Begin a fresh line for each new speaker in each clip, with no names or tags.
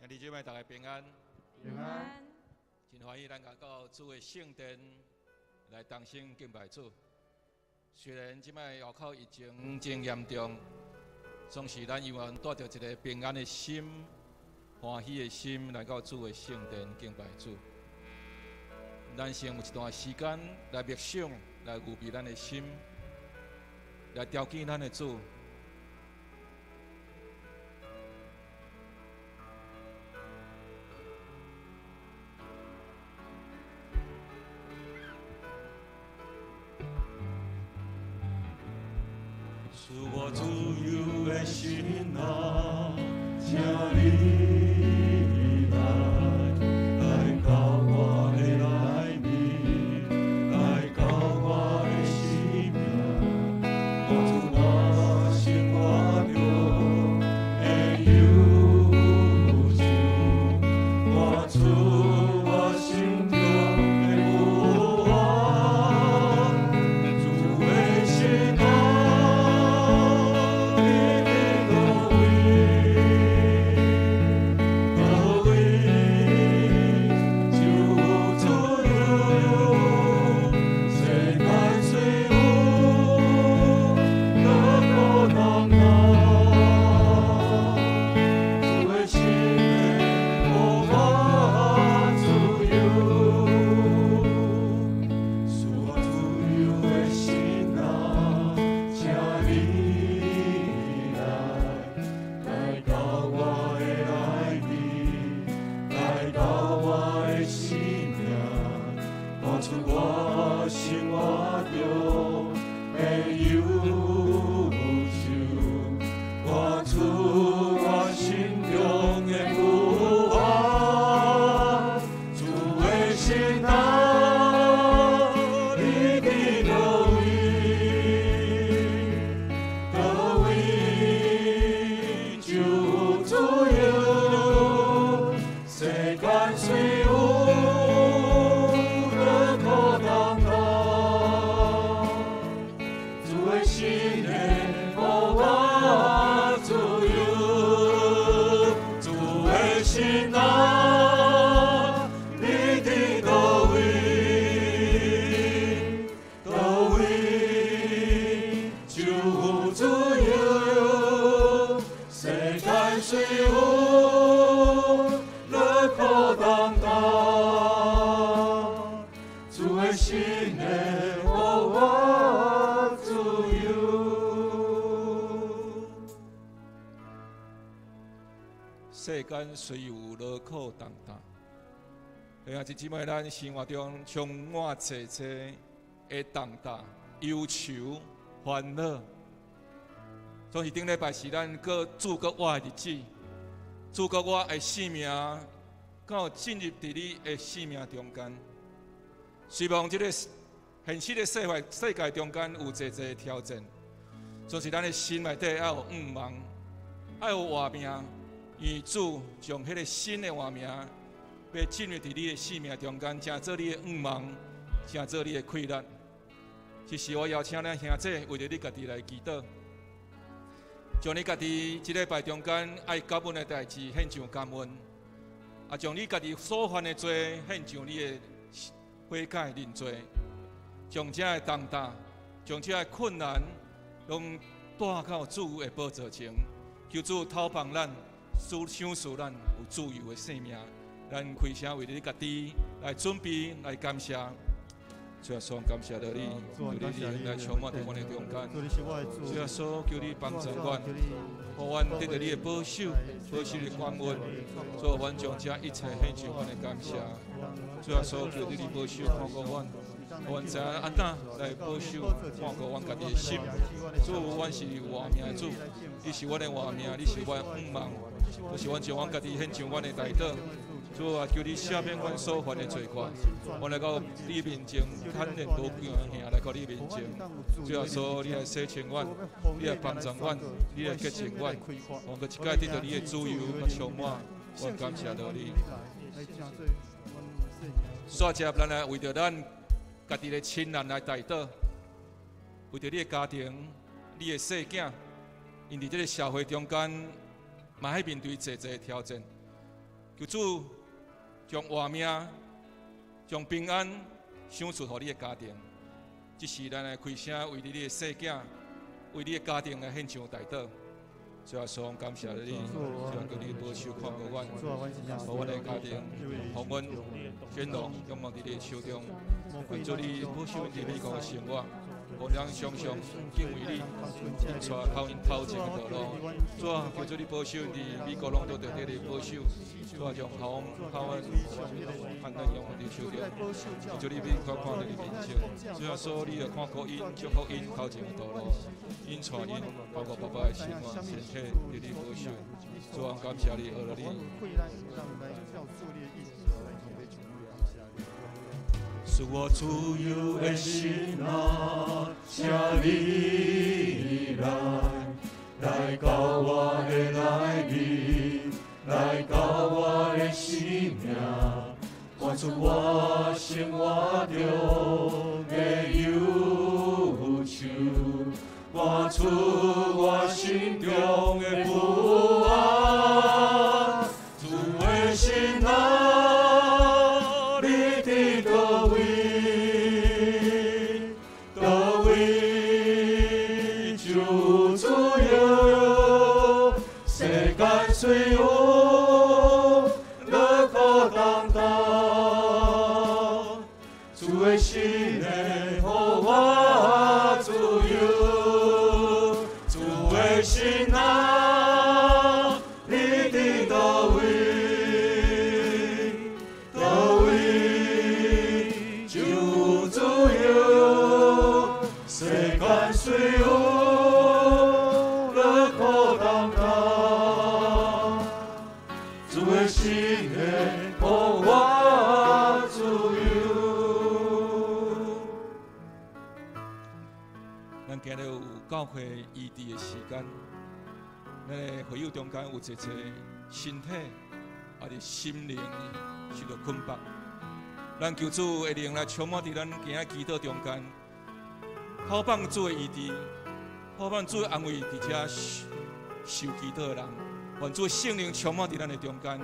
弟姊妹，大家平安。
平安。
真歡喜咱來到主的聖殿來同心敬拜主。雖然這擺外口疫情真嚴重，總是咱猶原帶著一个平安的心、歡喜的心來到主的聖殿敬拜主。咱先有一段時間來默想、來預備咱的心，來朝見咱的主。
賜我自由的心啊，請你來，來到我的內面，來到我的生命，活出我生活中的憂愁，活出我心中的不安，主的心啊，你佇佗位？佗位就有自由，世間雖有樂苦動盪，主的心予我自由，賜我自由的心啊，請你來，來到我的內面，來到我的生命，活出我生活中的憂愁，活出我心中的不安。主的心啊，你佇佗位？佗位就有自由，世間雖有樂苦動盪，主的心予我自由，主的心啊，你佇佗位？佗位就有自由，世間雖有樂苦動盪，主的心予我自由。
世間雖有勞苦重擔，兄弟姊妹，咱生活中充滿濟濟的重擔、憂愁、煩惱。總是頂禮拜是咱閣主閣活的日子，主閣我的生命，敢有進入佇你的生命中間。希望這个現實的社會世界中間有濟濟挑戰，總是咱的心內底愛有向望，愛有活命。因為主將彼个新的活命，欲進入佇你的生命中間，成做你的向望，成做你的氣力。這時我邀請咱兄弟為著你家己來祈禱，將你家己這禮拜中間愛感恩的代誌獻上感恩，啊，將你家己所犯的罪獻上你的悔改認罪，將這个重擔，將這个困難，攏帶到主的寶座前，求主透放咱。主賞賜咱有自由的生命，咱開聲為著你家己來準備來感謝。主耶穌，感謝著你，求你靈來充滿佇阮的中間。主耶穌，求你幫助阮，予阮得著你的保守，保守的感恩。主，阮將這一切獻上阮的感謝。主耶穌，求你的保守看顧阮，予阮知影按怎來保守看顧阮家己的心。主，阮是活命的主，你是阮的活命，你是阮的向望。就是阮將阮家己獻上阮的代禱，主啊，求你赦免阮所犯的罪過，阮來到你面前，坦然無懼行來到你面前。主耶穌，你來洗清阮，你來幫助阮，你來潔淨阮，阮閣一擺得著你的自由佮充滿，我感謝著你。煞接咱來為著咱家己的親人來代禱，為著你的家庭、你的細囝，𪜶佇這个社會中間，嘛欲面對濟濟挑戰。求主將活命、將平安賞賜予你的家庭。這是咱來開聲為你的細囝、為你的家庭來獻上代禱。主耶穌，感謝你，主啊，求你保守看顧阮，予阮的家庭，予阮建龍仰望佇你的手中，願主你保守𪜶佇美國的生活，予咱常常敬畏你，𪜶帶靠𪜶頭前的道路。主啊，求主你保守𪜶佇美國攏都得你的保守。主啊，將好好阮判斷仰望佇手中，求主你免看看佇你面前。主耶穌，你著看顧𪜶，祝福𪜶頭前的道路，𪜶帶𪜶包括爸爸的生活、身體，得你保守。主啊，感謝你，阿羅你。
賜我自由的心啊，請你來，來到我的內面，來到我的生命，趕出我生活中的憂愁，趕出我心中的不安。主的心啊，你佇佗位？佗位就有自由？世間雖有樂苦擔當，主的心會予我自由。主的心啊，你佇佗位？佗位就有自由？世間雖有樂苦擔當，主的心會予我自由。
咱今日有教會醫治的時間，咱的會友中間有濟濟身體抑是心靈受到捆綁，咱求主的靈來充滿佇咱今仔祈禱中間，好放主的醫治，好放主的安慰佇遮受祈禱的人，願主聖靈充滿佇咱的中間。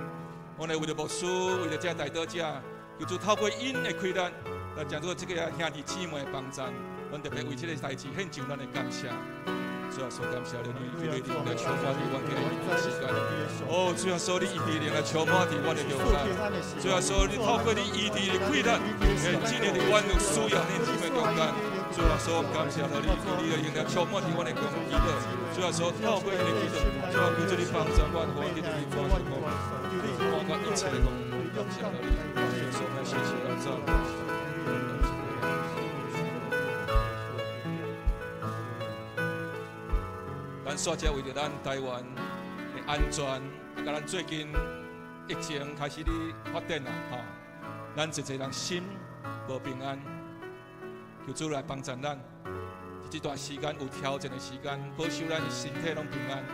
我們為著牧師，為著這代禱者，求主透過𪜶的開力，來成做這個兄弟姊妹的幫贊。阮特別為這個代誌獻上咱的感謝。主耶穌，感謝你，求你靈來充滿佇阮今日的時間。哦，主耶穌，你醫治靈來充滿佇阮的中間。主耶穌，你透過你醫治的氣力，來進入佇阮有需要的姊妹中間。主耶穌，感謝你，求你的靈來充滿佇阮的祈禱。主耶穌，透過你的祈禱，主啊，求主你幫助阮，予阮得到你幫助，看過一切的功，感謝你，主耶穌，謝謝感謝。咱煞遮為著咱台灣的安全，啊，佮咱最近疫情開始咧發展啦，吼，咱濟濟人心無平安，求主來幫助咱。這段時間有挑戰的時間，保守咱身體攏平安，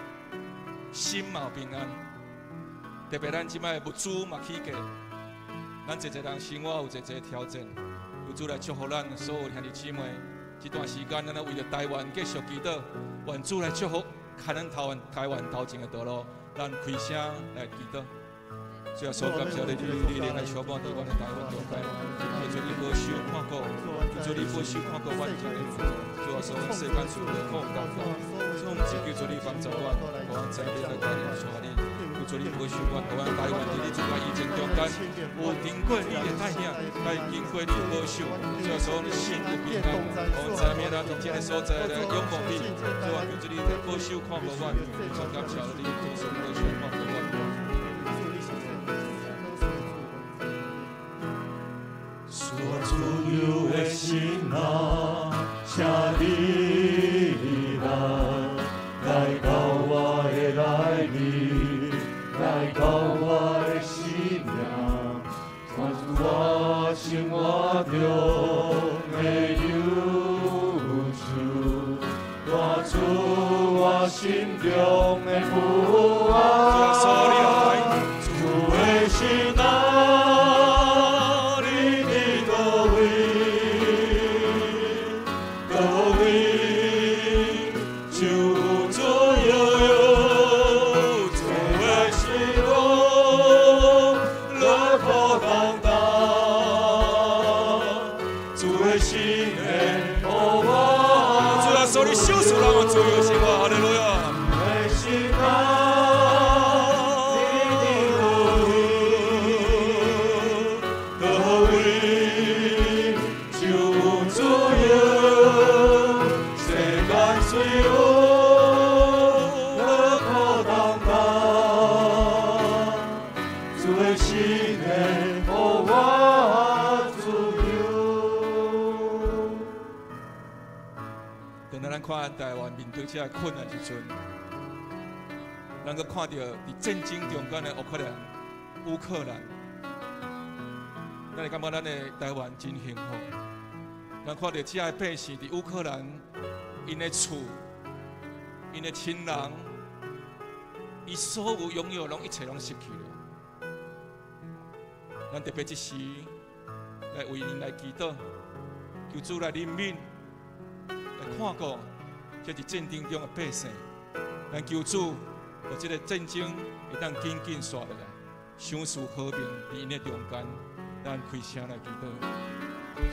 心嘛有平安。特別咱這擺物資嘛起價，咱濟濟人生活有濟濟挑戰，求主來祝福咱所有兄弟姊妹。這段時間，咱為著台灣繼續祈禱，願主來祝福，開咱台灣頭前的道路，咱開聲來祈禱。主耶穌，感謝你，你靈來充滿佇阮的台灣中間，求主你保守看顧，求主你保守看顧阮這個主耶穌，世間事樂苦擔當，所以求主你幫助阮，予阮知影來帶領帶你。求主你保守阮，予阮台灣佇你這段疫情中間，有經過你的帶領，來經過你保守，主耶穌，心有平安，予阮知影咱佇這個所在來仰望你，主啊，求主你保守看顧阮，感謝你，主耶穌保守看顧阮。
賜我自由的心啊，請你來，來到我的內面，來到我的生命，趕出我生活中的憂愁，趕出我心中的不安。主的心啊，你佇佗位？佗位就有自由？主的心啊，
咱台灣面對這个困難時陣，咱閣看著佇戰爭中間的烏克蘭，咱會感覺咱的台灣真幸福。咱看著這个百姓佇烏克蘭，𪜶的厝、𪜶的親人，伊所有擁有攏一切攏失去了。咱特別這時來為𪜶來祈禱，求主來憐憫，來看顧這佇戰爭中的百姓。咱求主，予這个戰爭會當緊緊煞落來，賞賜和平佇𪜶的中間。咱開聲來祈禱，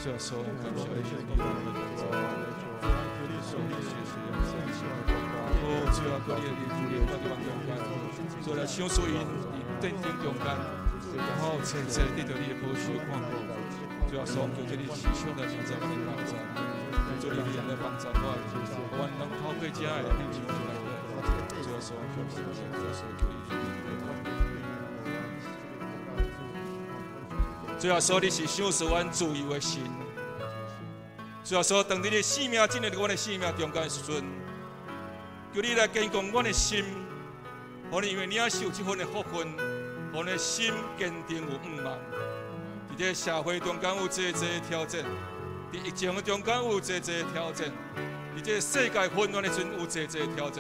主耶穌，感謝你。哦，主啊，求你的靈在阮中間，主來賞賜𪜶佇戰爭中間，好切切得著你的保守看顧。主耶穌，求這你持續來成就阮的幫助，求你靈來幫助我，予阮能透過這個獻上來。主耶穌，求你，主耶穌，求你。主耶穌，你是賞賜阮自由的神。主耶穌，當你的生命進入阮的生命中間的時陣，求你來堅固阮的心，予你因為領受這份的福分，予阮的心堅定有盼望。佇這個社會中間有濟濟挑戰，佇疫情的中間有濟濟挑戰，佇這個世界混亂的時陣有濟濟挑戰，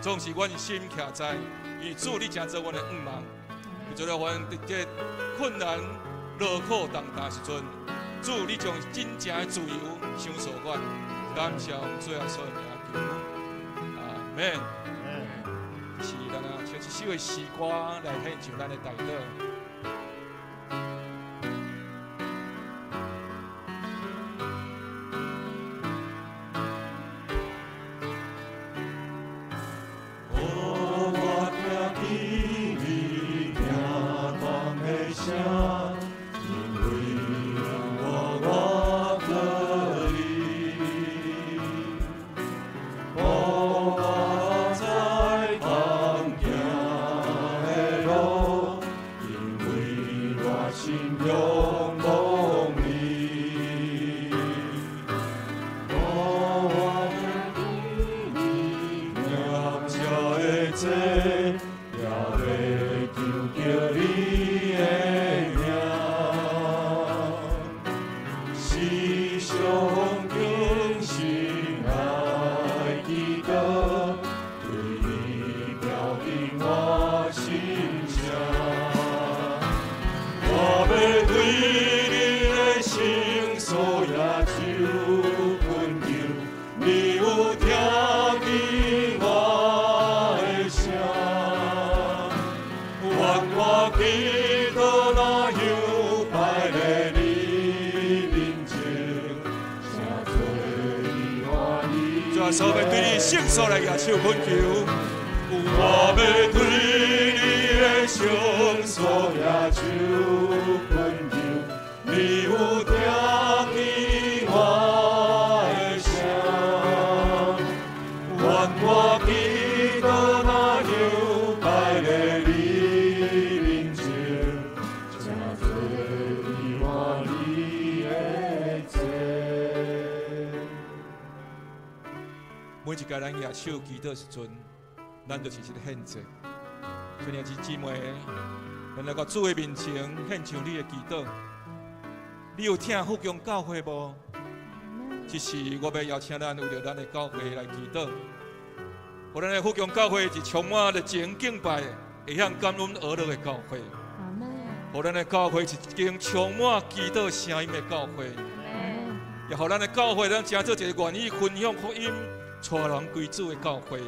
總是阮心徛在，因為主你成做阮的盼望。求主來，阮佇這個困難、勞苦重擔時陣，主你將真正的自由賞賜阮。感謝主耶穌的名求，阿門。是咱啊，唱一首的詩歌來獻上咱的代禱。
哦，我聽見你聽風的聲，因為我靠你。哦，我知當行的路，因為我心仰望你。哦，我聽見你念這的祭，也欲求叫你的名。時常謹慎愛祈禱，對你表明我心聲。我欲對你的聖所舉手懇求，你有聽見我的聲。願我祈禱若香擺在你面前，成做你歡喜。
主耶穌，欲對你聖所來舉手懇求，
我欲對你的聖所舉手懇求，你有聽見我的聲。願我祈禱若香擺在你面前，成做你歡喜的祭。
每一屆咱舉手祈禱時陣，咱就是一個獻祭。所以，兄弟姊妹，咱來到主的面前獻上你的祈禱。你有疼福強教會無？這時我欲邀請咱為著咱的教會來祈禱。予咱的福強教會是充滿熱情敬拜、會曉感恩哀樂的教會。予咱的教會是一間充滿祈禱聲音的教會。也予咱的教會，咱成做一個願意分享福音、帶人歸主的教會。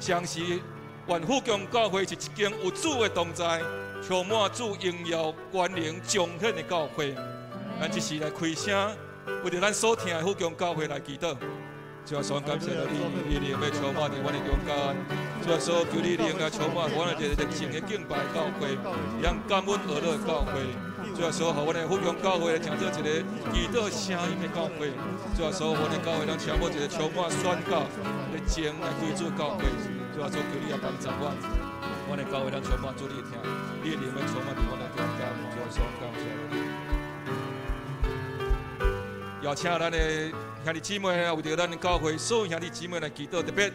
同時，願福強教會是一間有主的同在、充滿主榮耀、權能彰顯的教會。咱這時來開聲，為著咱所疼的福強教會來祈禱。主耶穌，感謝你，你靈欲充滿佇阮的中間。主耶穌，求你靈來充滿阮的一個熱情的敬拜教會，讓感恩哀樂的教會。主耶穌，予阮的福強教會來成做一個祈禱聲音的教會。主耶穌，予阮的教會通成做一個充滿宣教熱情來歸主教會。主耶穌，求你來幫助阮，阮的教會通充滿主你的疼，你的靈欲充滿佇阮的中間。主耶穌，感謝你。邀請咱的兄弟姊妹啊，為著咱的教會所有兄弟姊妹來祈禱，特別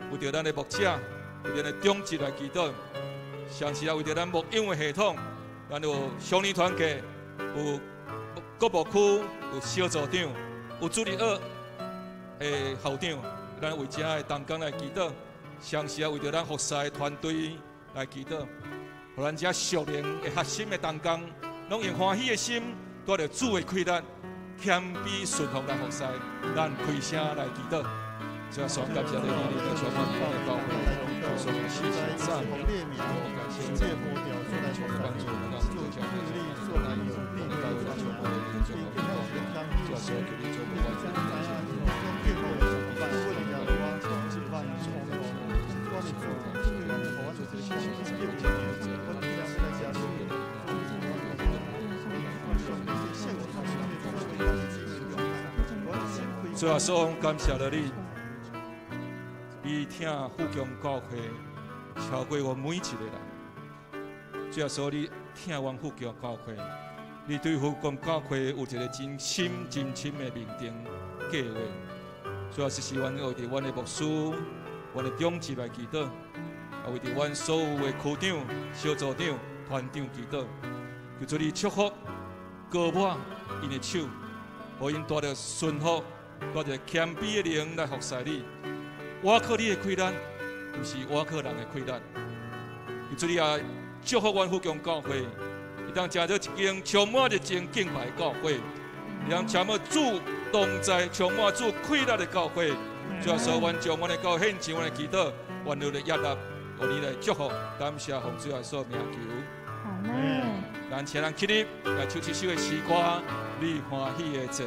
為著咱的牧者，為著咱的長執來祈禱。上次啊，為著咱牧養的系統，咱有少年團契，有國牧區，有小組長，有主日學的校長，咱為遮的同工來祈禱。上次啊，為著咱服侍的團隊來祈禱，予咱遮屬靈的核心的同工，攏用歡喜的心，帶著主的氣力，謙卑順服來服侍，咱開聲來祈禱。主啊，感謝你，你來充滿咱的教會，求主謝謝讚美，感謝讚美，求幫助咱，求教會充滿你的祝福，主啊，求你祝福我。主啊，所感謝了你，你疼富強教會超過我每一個人。主啊，所你疼阮富強教會，你對富強教會有一個真深真深的命定計劃。主啊，是阮為著阮的牧師、阮的長執來祈禱，也為著阮所有的區長、小組長、團長祈禱，求主你祝福、膏抹𪜶的手，予𪜶帶著順服、帶著謙卑的靈來服侍你。倚靠你的氣力，毋是倚靠人的氣力。求主你也祝福阮富強教會，會當成做一間充滿熱情敬拜的教會，會當充滿主同在、充滿主氣力的教會。主啊，所以阮將阮的教會獻上，阮的祈禱，願你的悅納，予你來祝福，感謝奉主耶穌名求。
阿們。
咱請咱起立來唱這首的詩歌，你歡喜的祭。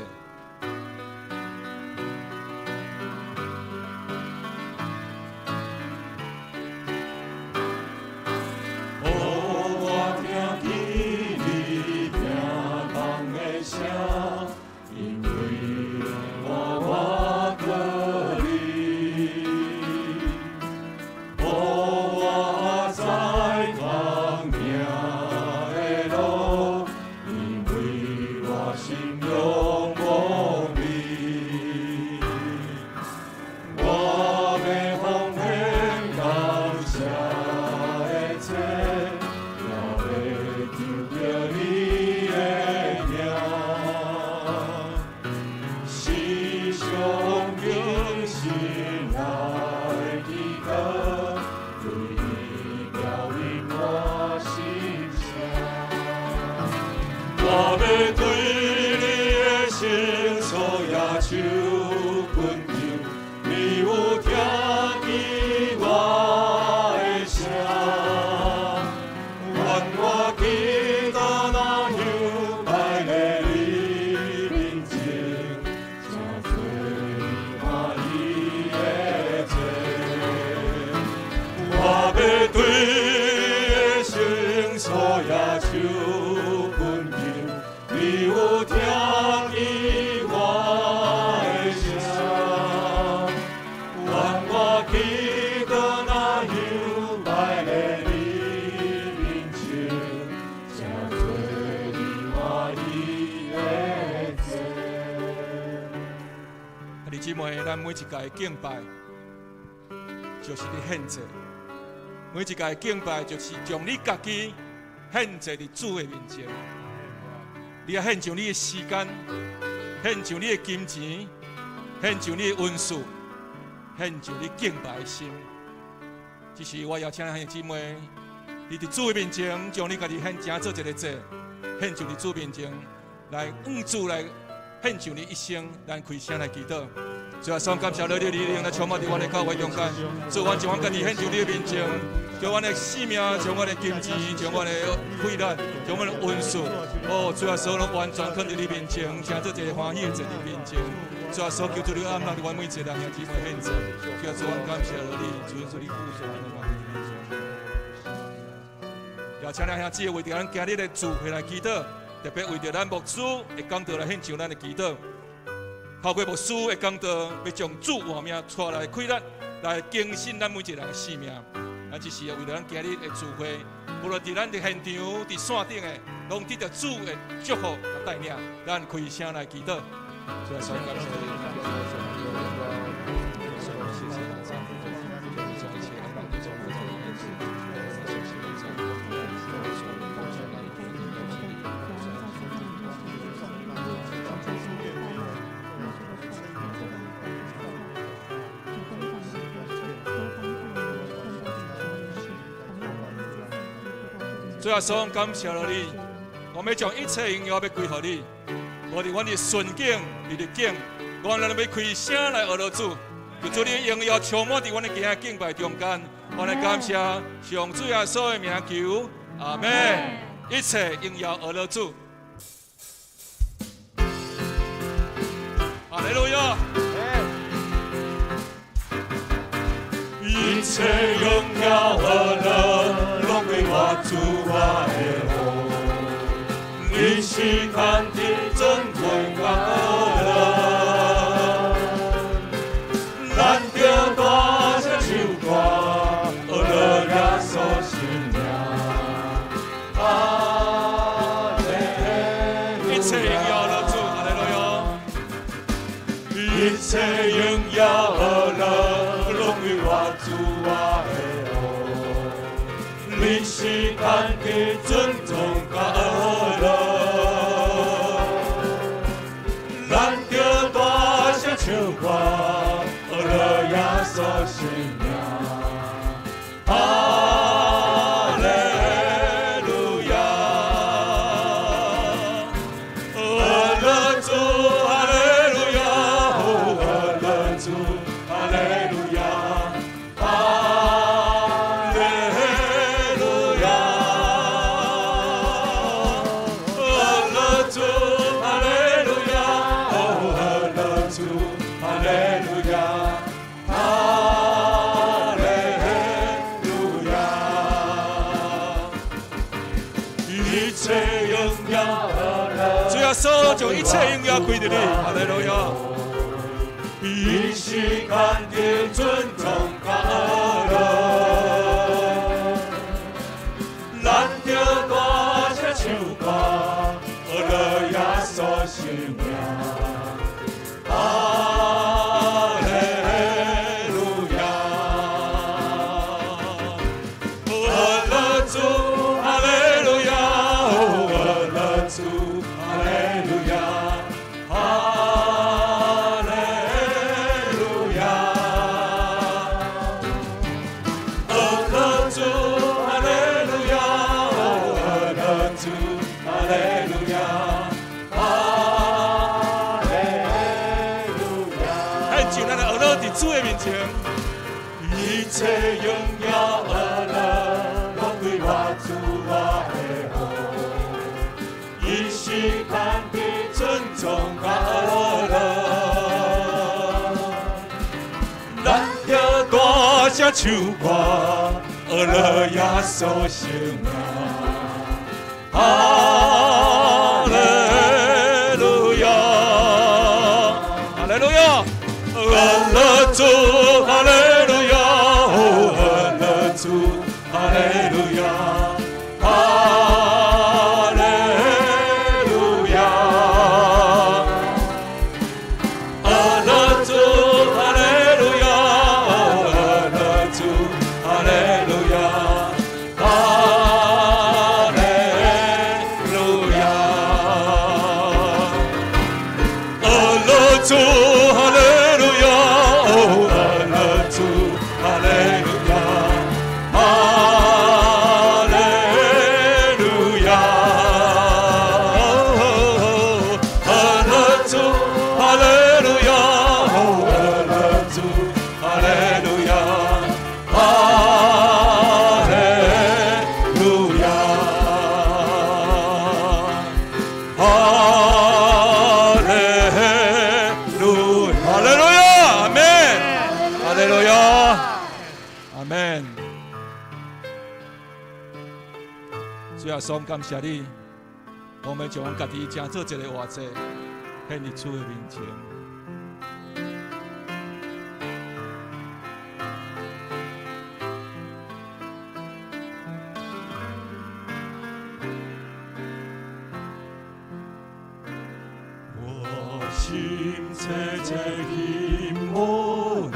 咱每一屆敬拜，就是咧獻祭；每一屆敬拜，就是將你家己獻祭佇主的面前。你愛獻上你的時間，獻上你的金錢，獻上你的恩賜，獻上你敬拜的心。只是我邀請兄弟姊妹，你佇主的面前，將你家己獻成做一個祭，獻上佇主面前，來向主來獻上你一生，咱開聲來祈禱。主啊，感謝你，你靈來充滿佇阮的教會中間，主，阮將阮家己獻上你的面前，將阮的性命，將阮的金錢，將阮的氣力，將阮的恩賜，哦，主啊，所攏完全囥佇你面前，成做一個歡喜的祭佇面前。主啊，所求主你按捺佇阮每一個人兄姊妹獻祭，主啊，主，阮感謝你，主，主你顧念阮。也請咱兄姊妹為著咱今日的聚會來祈禱，特別為著咱牧師的講道來獻上咱的祈禱。透過牧師的講道，欲將主活命帶來氣力，來更新咱每一個人的生命。咱只是為著咱今日的聚會，無論佇咱佇現場、佇線頂的，攏得著主的祝福佮帶領。咱開聲來祈禱。主耶穌感謝你，主耶穌感謝了你，我欲將一切榮耀欲歸予你。無論阮佇順境，佇逆境，阮攏欲開聲來阿羅主，求主你榮耀充滿佇阮的今仔敬拜中間。我來感謝上主耶穌的名求，阿們。一切榮耀阿羅主。哈利路亞。
一切榮耀阿樂，攏歸我主我的王。你是看天尊貴甲阿樂，咱著大聲唱歌，阿樂耶穌聖名。哈利
一切榮耀阿樂主，哈利路亞。
一切榮耀阿樂，攏歸我主我的王。你是看天尊崇甲阿樂，咱著大聲唱歌，阿樂耶穌聖名。哈利路亞，阿樂主，哈利路亞，阿樂主，哈利路亞，哈利路亞，阿樂主，哈利路亞，阿樂主，哈利路亞，哈利路亞，一切榮耀阿樂。
主耶穌將一切榮耀歸予你，哈利路亞。
伊是看天尊崇甲阿樂，咱著大聲唱歌，阿樂耶穌聖名。哈利路亞，阿樂主，哈利路亞，阿樂主，哈利路亞，哈利路亞，阿樂主，哈利路亞，阿樂主，哈利路亞，哈利路亞。
獻上咱的阿樂佇主的面前。
一切榮耀阿樂，攏歸我主我的王。伊是看天尊崇甲阿樂，咱著大聲唱歌，阿樂耶穌聖名。哈利路亞，
哈利路亞，
阿樂主，哈利路亞，阿樂主，哈利路亞，哈利路亞，阿樂主，哈利路亞，阿樂主，哈利路亞，哈利路亞，阿樂主，哈利路亞，阿樂主，哈利路亞，哈利路亞，阿樂主，哈利路亞，阿樂主，哈利路亞，哈利路亞，哈利路，
哈利路亞，阿們，哈利路亞，阿們。主耶穌感謝你，我們將家己成做一個活祭，獻佇主的面前。
我心心切切希望你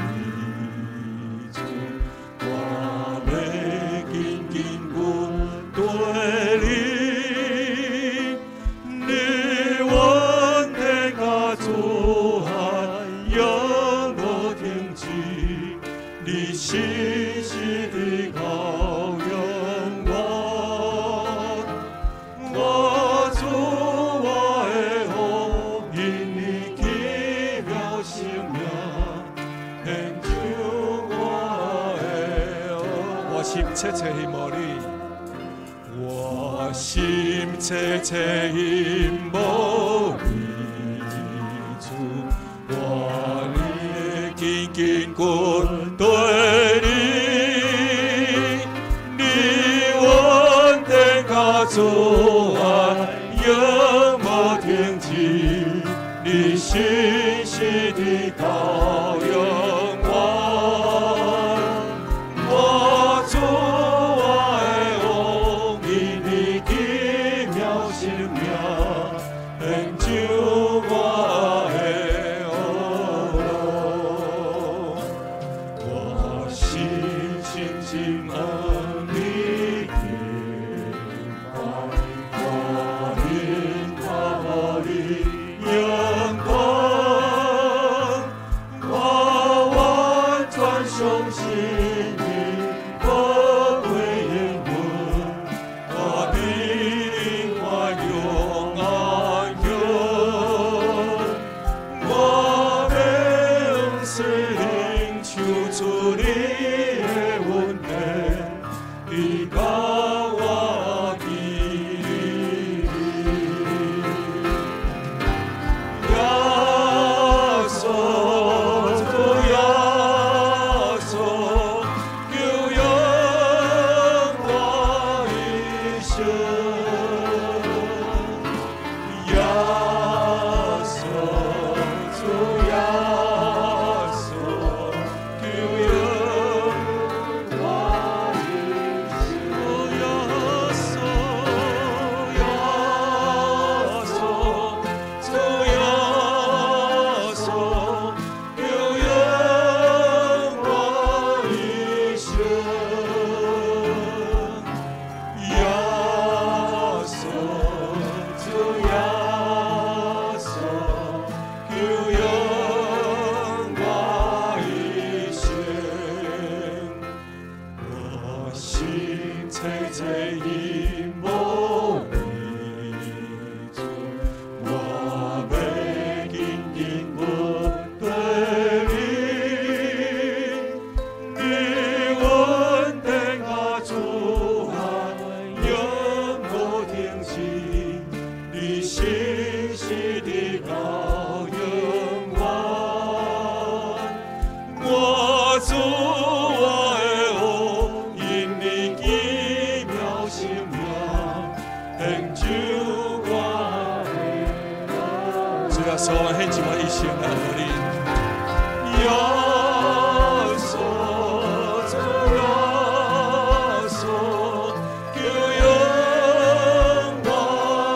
主，我欲緊緊跟隨你，你恩典佮慈愛永無停止，你信實直到永遠。我主我的王，因你奇妙生命，獻上我的王。
我心切切希望你，
我心切切希望你主，我欲緊緊跟隨你，你恩典佮慈愛永無停止，你信實直到永遠。我主我的王，因你奇妙生命，獻上我的王。我心深深向你敬拜，我靈渴慕你榮光，我完全相信你寶貴應允，我必歡永安享。我欲隨領受主你的恩典，你教我記你。耶穌，主耶穌，救養我一生。耶穌，主耶穌，救養我一生。耶穌，耶穌，主耶穌，救養我一生。耶穌，主耶穌，救養我一生。我心切切希望你主，我欲緊緊跟隨你，你恩典佮慈愛永無停止，你信實直到永遠。我主我的王，因你奇妙生命，獻上我的
主耶穌，我獻上我一生來予你。
耶穌，主耶穌，救養我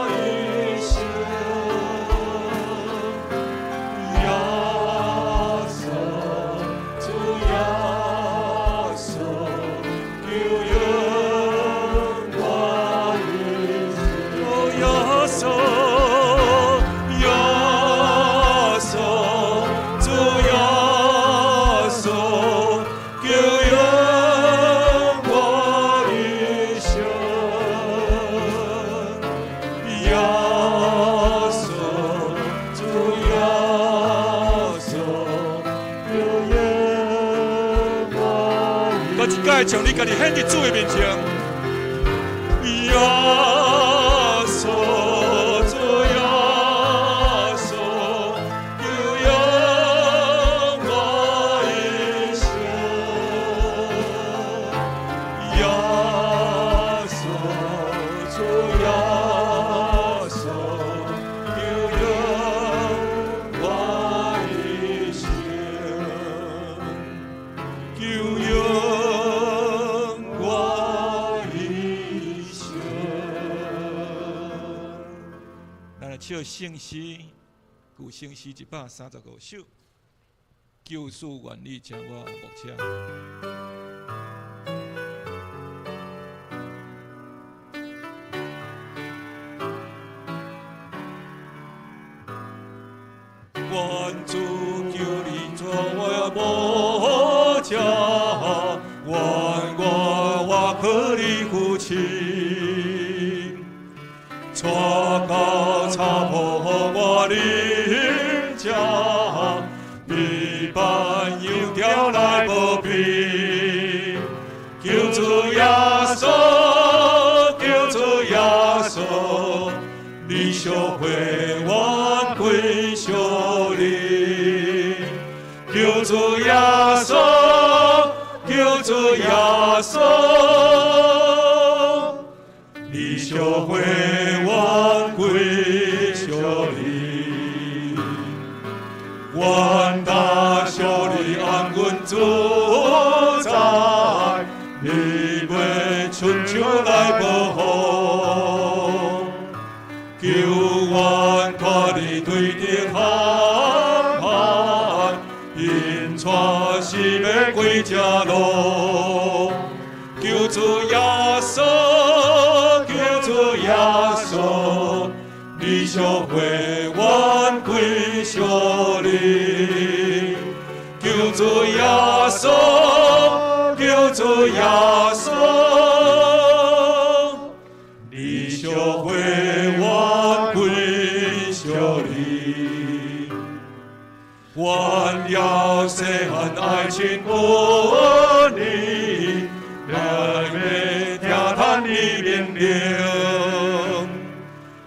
一生。耶穌，主耶穌，救養我一生。
耶穌，耶穌，主耶穌，救養我一生。
耶穌，主耶穌，救養我
閣一擺將你家己獻佇主的面前。
耶穌，主耶穌，救養我一生。耶穌，主耶穌，救養我一生。救養我一生。
咱來唱聖詩，舊聖詩135首，救主願你成我牧者。願主求你做我牧者，願我倚靠你扶持，帶到草坡予我啉食，彼伴羊条來保庇。求主耶穌，求主耶穌，你小會我歸屬你。求主耶穌，求主耶穌，你小會我歸屬你。願大小你安穩自在，你袂伸手來保護，求阮脫離對敵陷害，引帶死欲歸這路。求主耶穌，求主耶穌，你小會阮歸屬你。求主耶穌，求主耶穌，你小會阮歸屬你。願要細漢愛親過你，來欲聽嘆你命令，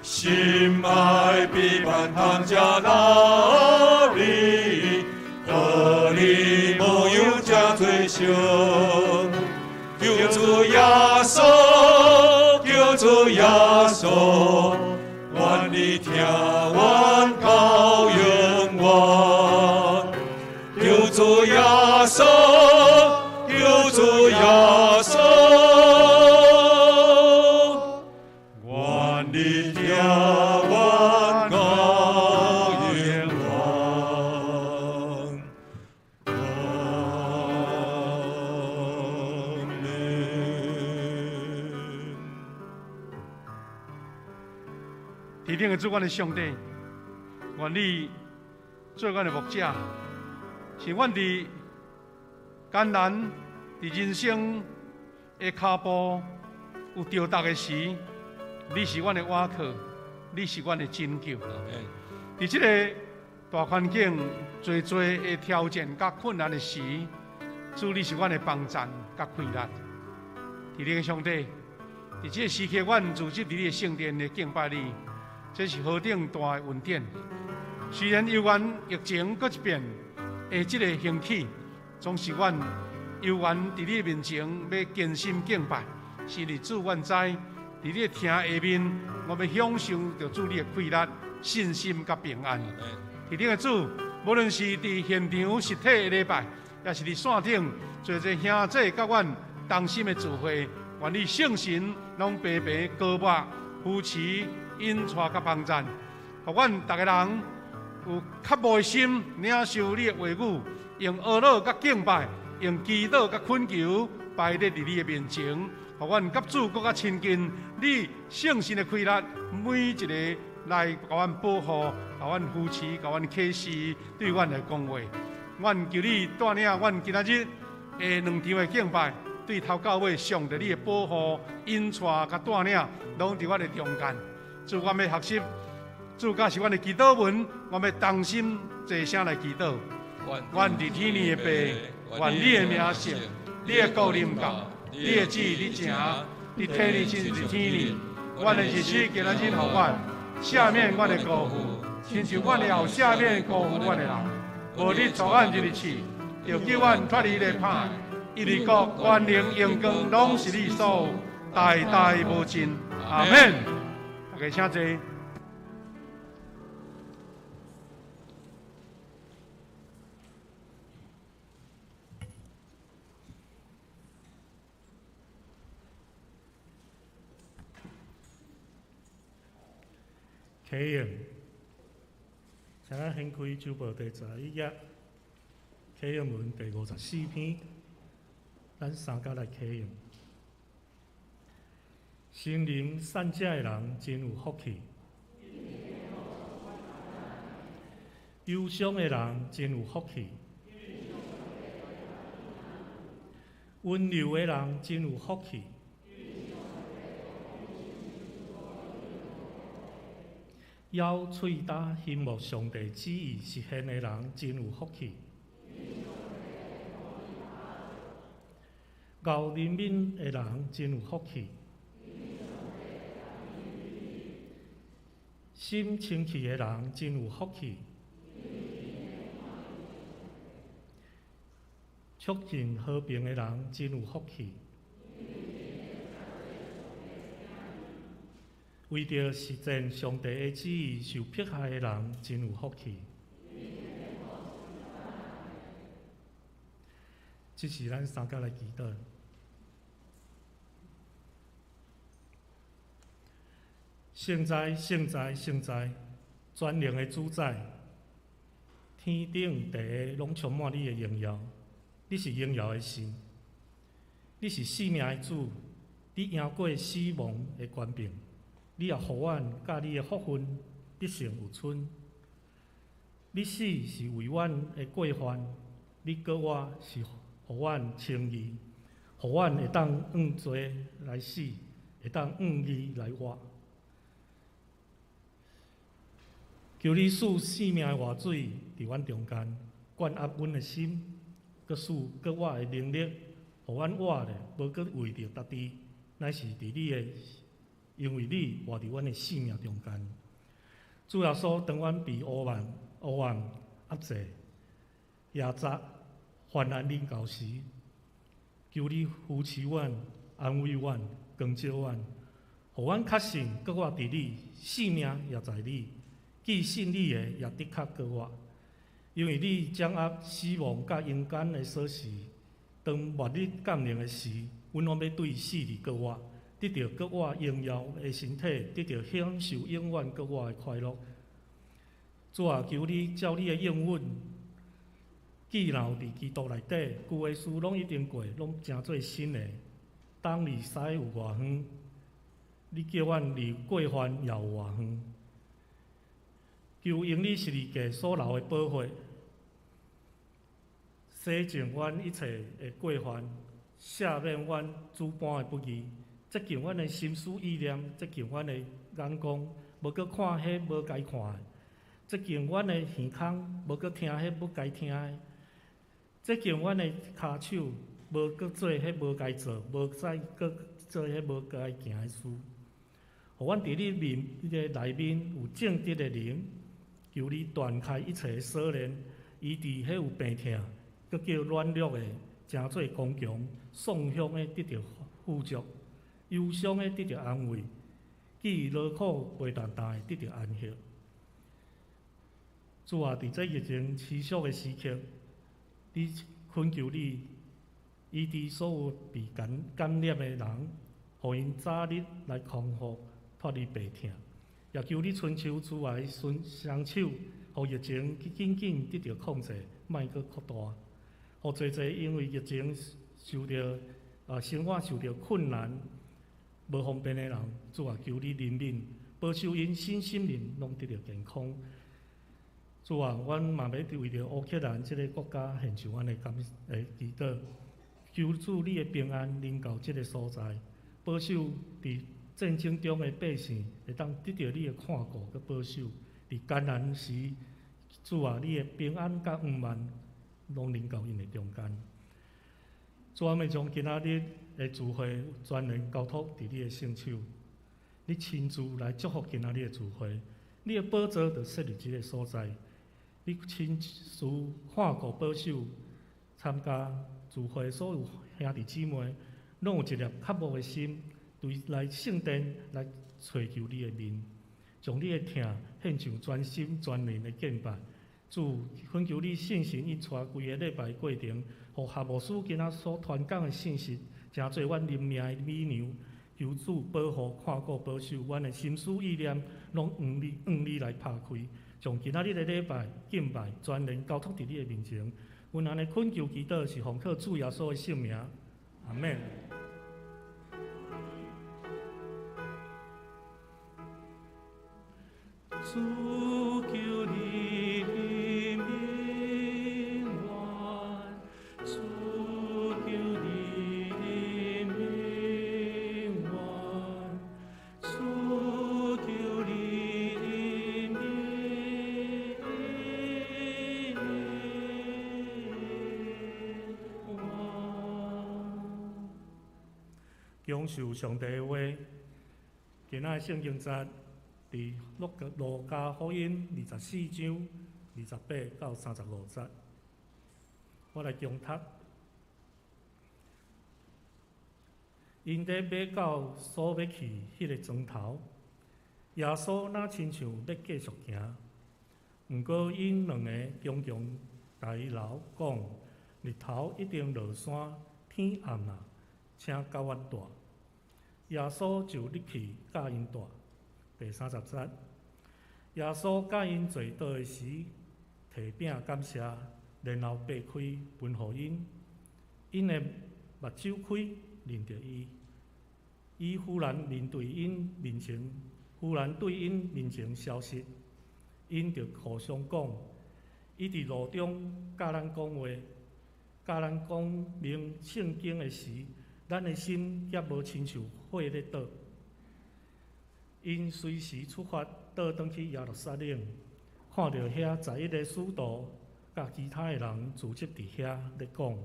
心愛彼伴通食哪裡，和你無有這罪性。求主耶穌，求主耶穌，願你聽阮到永遠。求主耶穌，求主耶穌，願你聽阮到永遠。阿們。
天頂的主，阮的上帝，願你做阮的牧者，是阮佇艱難、佇人生的跤步有著觸的時，你是阮的倚靠，你是阮的拯救。佇這個大環境濟濟的挑戰佮困難的時，主你是阮的幫贊佮氣力。天頂的上帝，佇這個時刻，阮組織佇你的聖殿來敬拜你，這是何等大的恩典！雖然猶原疫情閣一遍的這個興起，總是阮猶原佇你面前欲堅心敬拜，是因為主，阮知佇你的廳下面，我欲享受著主你的氣力、信心佮平安。天頂的主，無論是佇現場實體的禮拜，抑是佇線頂，濟濟兄弟佮阮同心的聚會，願你聖神攏白白膏抹、扶持、引帶佮幫贊，予阮逐个人有渴慕的心，領受你的話語，用哀禱佮敬拜，用祈禱佮懇求，擺佇你的面前，予阮佮主閣較親近，你聖神的氣力，每一個來共阮保護、共阮扶持、共阮啟示，對阮來講話。阮求你帶領阮今仔日的兩場的敬拜，對頭到尾，上帝你的保護、引帶佮帶領，攏佇阮的中間。主，阮欲學習，主教示阮的祈禱文，阮欲同心齊聲來祈禱。阮佇天裡的父，願你的名聖，你的國臨到，你的旨意行，佇地裡親像佇天裡。阮的日子今仔日予阮，赦免阮的辜負，親像阮也有赦免辜負阮的人。無你帶阮入去試，著救阮脫離咧歹。因為國、權能、榮光，攏是你所有，代代無盡。阿們。大家請坐。
啟應，請請咱掀開周報第11頁，啟應文第54篇，咱三甲來啟應。心靈善者的人真有福氣，憂傷的人真有福氣，溫柔的人真有福氣。咬喙焦欣慕上帝旨意實現的人真有福氣。厚憐憫的人真有福氣。心清氣的人真有福氣。促進和平的人真有福氣。為著實踐上帝的旨意受迫害的人真有福氣。這是咱三甲來祈禱。聖哉，聖哉，聖哉，全能的主宰，天頂地下攏充滿你的榮耀，你是榮耀的神，你是生命的主，你贏過死亡的權柄，你也予阮佮你的福分得勝有剩。你死是為阮的過犯，你閣活是予阮稱義，予阮會當向罪來死，會當向義來活。求你賜生命的活水佇阮中間，灌壓阮的心，閣賜閣活的能力，予阮活咧，無閣為著家己，乃是佇你的，因為你活佇阮的生命中間。主耶穌，當阮被黑暗、黑暗壓制、壓榨、患難臨到時，求你扶持阮、安慰阮、光照阮，予阮確信閣活佇你，性命也在你。既信你的，也的確閣活，因為你掌握死亡佮陰間的鎖匙。當末日降臨的時，阮攏欲對死裡閣活，得著閣活榮耀的身體，得著享受永遠閣活的快樂。主啊，求你照你的應允，既然有佇基督內底，舊的事攏已經過，攏成做新的。東離西有偌遠？你叫阮離過犯也有偌遠？求用你十字架所流的寶血，洗淨阮一切的過犯，赦免阮諸般的不義，潔淨阮的心思意念，潔淨阮的眼光，無閣看彼無該看的；潔淨阮的耳孔，無閣聽彼不該聽的；潔淨阮的跤手，無閣做彼無該做，無再閣做彼無該行的事。予阮佇你面彼个內面有正直的靈。求你斷開一切鎖鏈，醫治彼有病痛，閣叫軟弱的成做剛強，喪鄉的得著富足，憂傷的得著安慰，記勞苦背重擔的得著安息。主啊，佇這疫情持續的時刻，你懇求你醫治所有被感染的人，予𪜶早日來康復，脫離病痛。也求你親手主愛雙手，予疫情緊緊得著控制，莫閣擴大。予濟濟因為疫情受著生活受著困難、無方便的人，主啊，求你憐憫，保守𪜶身心靈攏得著健康。主啊，阮嘛欲為著烏克蘭這个國家獻上阮的感的祈禱，求主你的平安臨到這个所在，保守佇戰爭中的百姓會當得著你的看顧佮保守，佇艱難時，主啊，你的平安佮圓滿攏臨到𪜶的中間。主啊，欲將今仔日的聚會全然交託佇你的聖手，你親自來祝福今仔日的聚會，你的寶座就設佇這个所在，你親自看顧保守參加聚會所有兄弟姊妹，攏有一粒渴慕的心。對來聖殿來揣求你的面，將你的疼獻上全心全靈的敬拜。主，懇求你聖神伊帶規个禮拜過程，予何牧師今仔所傳講的信息，成做阮靈命的美糧。求主保護、看顧、保守阮的心思意念，攏向你、向你來拍開，將今仔日的禮拜敬拜全然交託佇你的面前。阮按呢懇求祈禱，是奉靠主耶穌的聖名，阿們。主求你的平安，主求你的平安，主求你的平安。享受上帝的話，今仔聖經節。佇路加福音24章28到35節，我來誦讀。𪜶佇欲到所欲去彼个庄頭，耶穌若親像欲繼續行，毋過𪜶兩个強強共伊留，講：日頭已經落山，天暗啦，請佮阮蹛。耶穌就入去佮𪜶蹛。第30節，耶穌佮𪜶坐桌的時，提餅感謝，然後擘開分予𪜶，𪜶的目睭開，認著伊。伊忽然面對𪜶面前，忽然對𪜶面前消失。𪜶就互相講：伊佇路中佮咱講話，佮咱講明聖經的時，咱的心猶無親像火咧倒。𪜶隨時出發，倒轉去耶路撒冷，看著遐11个使徒佮其他的人聚集佇遐咧講：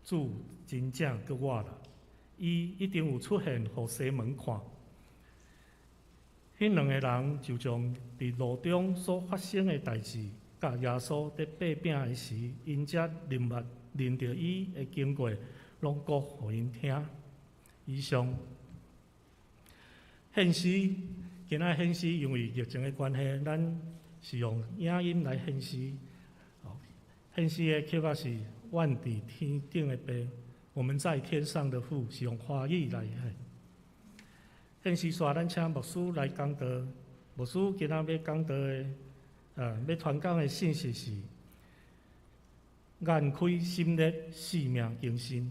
主真正閣活啦！伊一定有出現予西門看。彼兩个人就將佇路中所發生的代誌，佮耶穌佇擘餅的時，𪜶才認捌認著伊的經過，攏講予𪜶聽。以上。獻詩，今仔獻詩因為疫情的關係，咱是用影音來獻詩。獻詩的曲仔是《阮佇天頂的爸》，我們在天上的父，是用華語來獻。獻詩煞，咱請牧師來講道。牧師今仔欲講道的，欲傳講的信息是：眼開心熱，性命更新。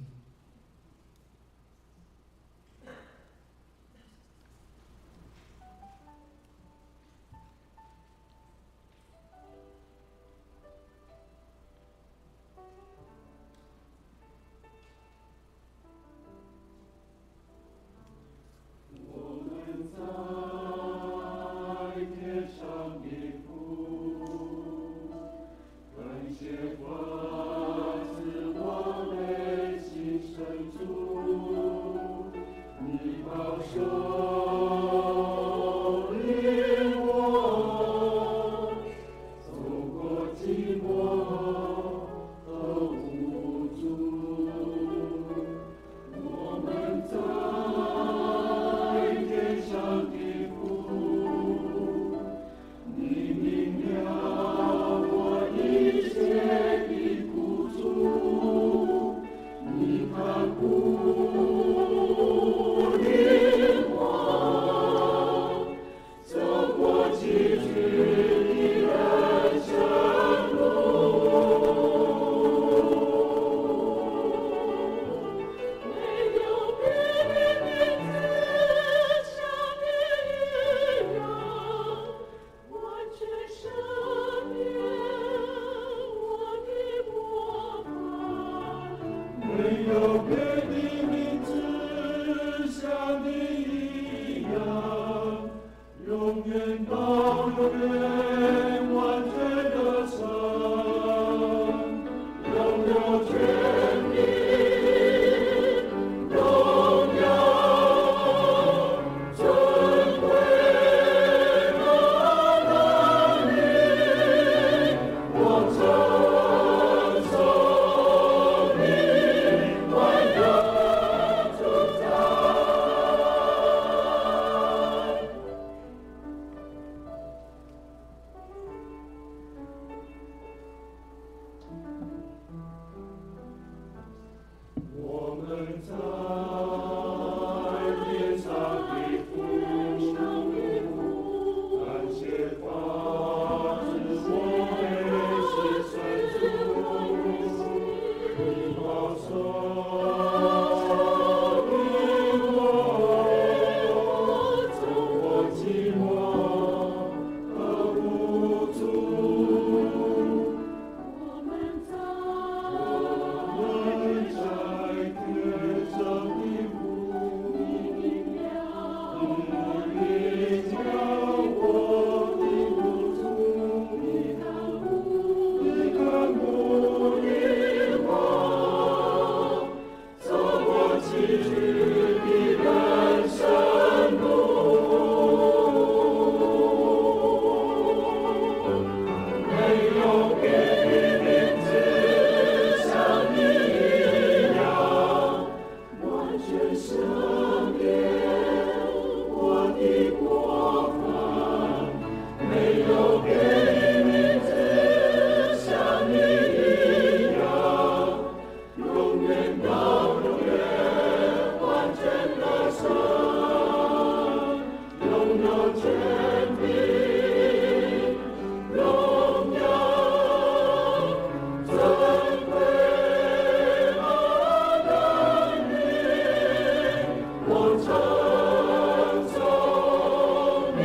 謝發自我內心。稱頌你，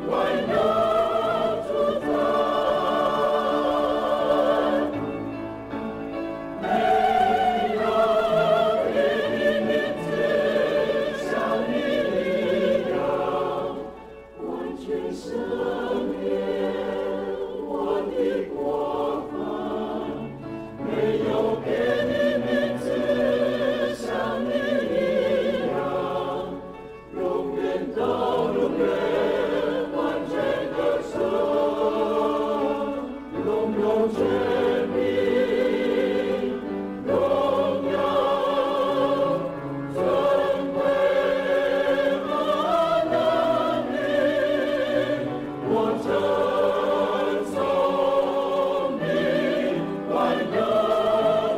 萬有主宰，沒有別的名字像你一樣，完全赦免我的過犯，沒有別的名字像你一樣，永遠到永遠，完全得勝，擁有權柄、榮耀、尊貴和能力，我稱頌你，萬有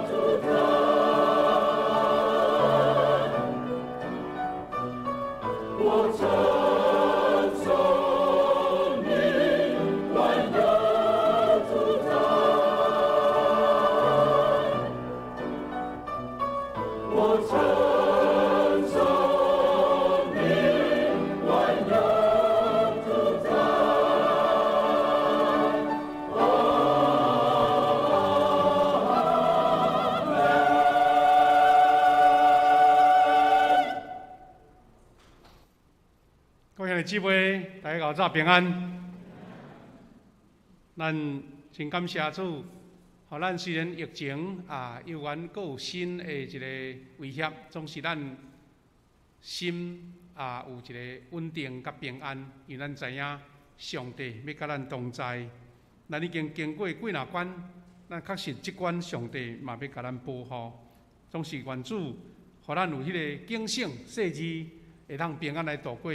主宰。我稱頌你，萬有主宰。我稱頌你，萬有主宰。
各位兄弟姊妹，大家早平安。咱真感謝主，予咱雖然疫情啊，猶原閣有新的一個威脅，總是咱心啊有一個穩定佮平安，因為咱知影上帝欲佮咱同在。咱已經經過幾若關，咱確實這關上帝嘛欲共咱保護。總是願主，予咱有彼個警醒、細膩，會當平安來度過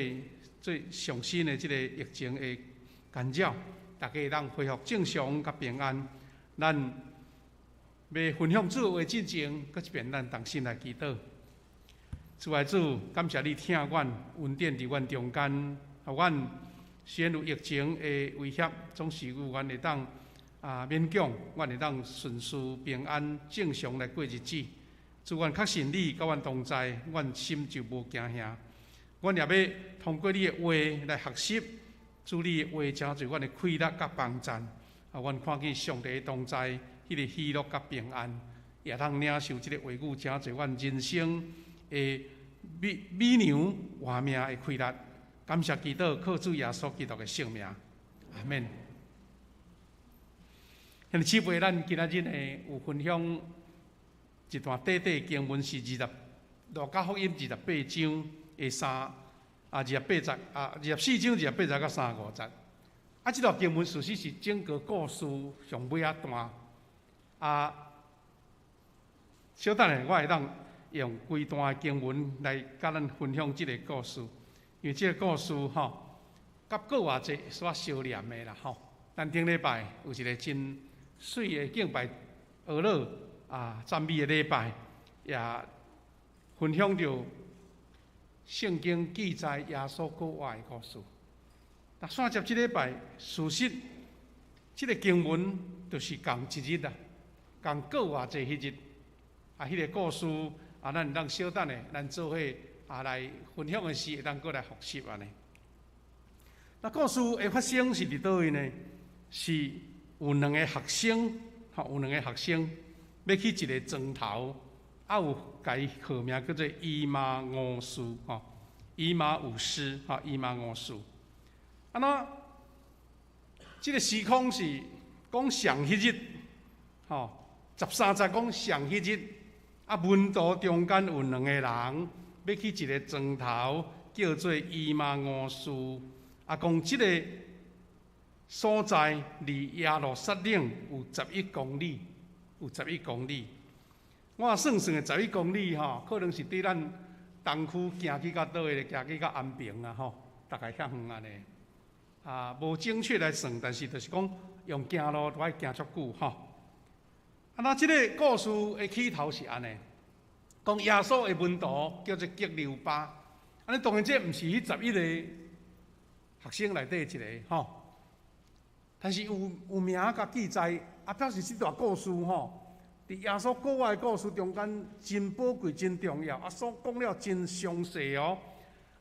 最上新的這個疫情的干擾，大家會當恢復正常佮平安。咱欲分享主的話進前，閣一遍咱同心來祈禱。主愛主，感謝你疼阮，恩典佇阮中間，予阮雖然有疫情的威脅，總是有阮會當啊勉強，阮會當順遂平安正常來過日子。主，阮確信你佮阮同在，阮心就無驚嚇。阮也欲通過你的話來學習，主你的話成做阮的氣力佮幫贊。啊，阮看見上帝同在，彼個喜樂佮平安，也通領受這個話語，成做阮人生的美美娘活命的氣力。感謝基督，靠主耶穌基督的聖名，阿們。兄弟姊妹，咱今仔日呢有分享一段短短經文，是路加福音28章的28節啊，24章28節到35節。啊，這段經文事實是整個故事上尾仔段。啊，小等下，我會當用規段的經文來佮咱分享這個故事，因為這個故事吼，佮閣偌濟煞相連的啦吼。咱頂禮拜有一個真媠的敬拜阿樂啊讚美的禮拜，也分享著聖經記載耶穌復活的故事。那煞接這禮拜，事實這個經文就是仝一日啦，仝復活節彼日啊，彼個故事啊，咱會當小等下，咱做伙啊來分享的時，會當閣來複習按呢。那故事的發生是佇佗位呢？是有兩個學生，吼，有兩個學生欲去一個莊頭，啊，有共伊號名叫做以馬忤斯，吼，以馬忤斯，吼，以馬忤斯。啊，那這個時空是講上彼日，吼，13節講上彼日，啊，門徒中間有兩個人欲去一個莊頭，叫做以馬忤斯。啊，講這個所在離耶路撒冷有11公里，有11公里。我算算的11公里吼，可能是對咱東區行去到佗位，行去到安平啊吼，大概遐遠按呢。啊，無精確來算，但是就是講用行路都愛行足久吼。啊，那這個故事的起頭是按呢，講耶穌的門徒叫做革流巴，按呢當然這毋是彼11個學生內底一個吼，但是有名佮記載，啊，表示這段故事吼，佇耶穌復活的故事中間，真寶貴、真重要，啊，所講了真詳細哦。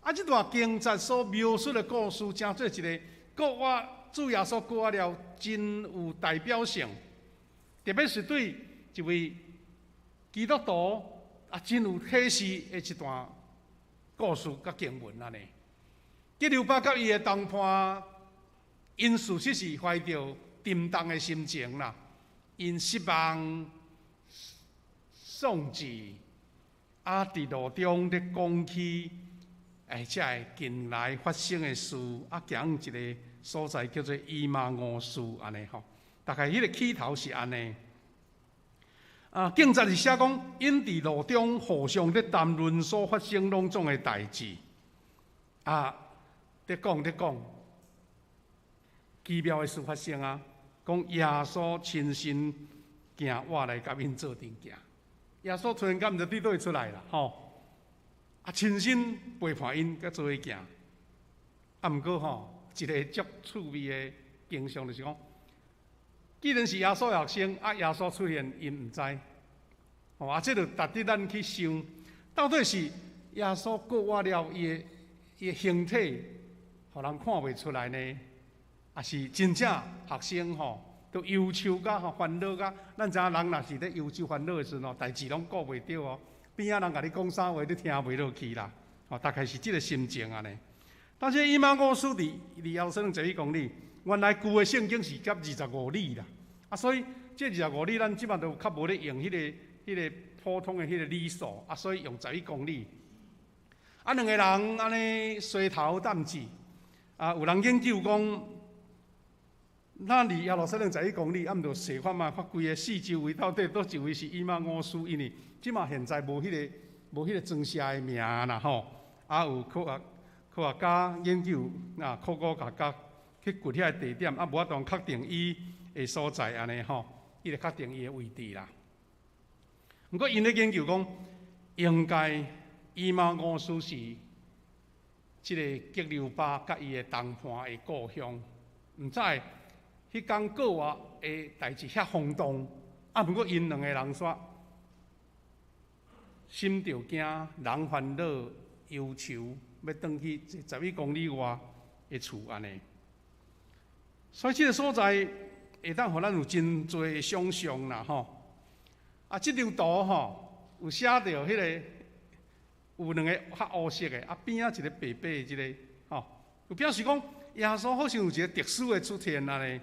啊，這段經節所描述的故事，成做一个復活主耶穌復活了，真有代表性。特別是對一位基督徒啊，真有啟示的一段故事佮經文按呢。革流巴佮伊的同伴，𪜶事實是懷著沉重的心情啦，𪜶失望、喪志，啊，佇路中咧講起，哎，這个近來發生的事，啊，行一个所在叫做以馬忤斯按呢吼，大概彼个起頭是按呢。啊，經節是寫講，𪜶佇路中互相咧談論所發生攏總的代誌，啊，咧講咧講，奇妙的事發生啊！講耶穌親身行活來共𪜶做陣行，耶穌突然間毋知佇佗位出來啦，吼！啊，親身陪伴𪜶佮做伙行。啊，毋過吼，一个足趣味的景象就是講，既然是耶穌學生，啊，耶穌出現，𪜶毋知，吼啊，這就值得咱去想，到底是耶穌復活了，伊的形體，予人看袂出來呢？抑是真正學生吼，都憂愁佮吼煩惱佮，咱知影人若是咧憂愁煩惱的時陣吼，代誌攏顧袂著哦。邊仔人共你講啥話，你聽袂落去啦。吼，大概是這个心情按呢。但是以馬忤斯離耶路撒冷11公里，原來舊的聖經是甲25里啦。啊，所以這25里咱這馬都較無咧用彼个普通的彼个里數，啊，所以用十一公里。啊，兩个人按呢垂頭澹志，啊，有人研究講，咱離耶路撒冷十一公里，啊，毋著踅看覓，看規个四周圍到底佗一位是以馬忤斯，因為這馬現在無彼个裝寫的名啦吼。啊，有科學家研究啊，考古學家去掘遐个地點，啊，無法度確定伊的所在按呢吼，伊會確定伊的位置啦。毋過𪜶咧研究講，應該以馬忤斯是這个革流巴佮伊的同伴的故鄉，毋知彼工復活的代誌遐轟動，啊，毋過𪜶兩个人煞心著驚，人煩惱、憂愁，欲轉去11公里外的厝按呢。所以這个所在會當予咱有真濟的想象啦，吼。啊，這張圖吼有寫著彼个有兩个較烏色的，啊邊仔一个白白的這个，吼，有表示講耶穌好像有一个特殊的出現按呢。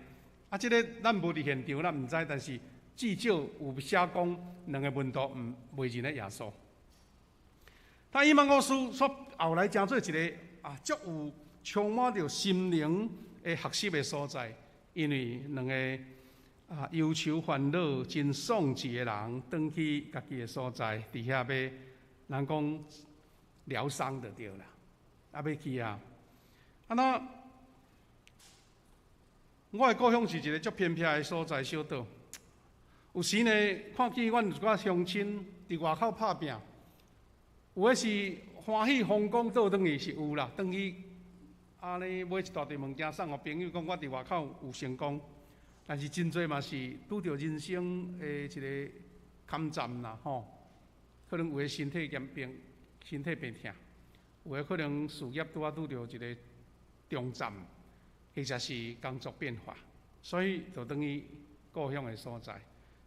啊，這个咱無佇現場，咱毋知，但是至少有寫講兩个門徒毋袂認得耶穌。但以馬忤斯煞後來成做一个啊，足有充滿著心靈的學習的所在，因為兩個啊憂愁煩惱、真喪志的人，轉去家己的所在，佇遐欲人講療傷就對啦，啊欲去啊，啊那我的故鄉是一个足偏僻的所在，小島。有時呢，看見阮一寡鄉親佇外口拍拚，有的是歡喜風光倒轉去是有啦，轉去按呢買一大堆物件送予朋友，講我佇外口有成功。但是真濟嘛是拄著人生的一个坎站啦，吼。可能有的身體嚴病，身體病痛；有的可能事業拄仔拄著一个重擔，或者是工作變化，所以就轉去故鄉的所在。佇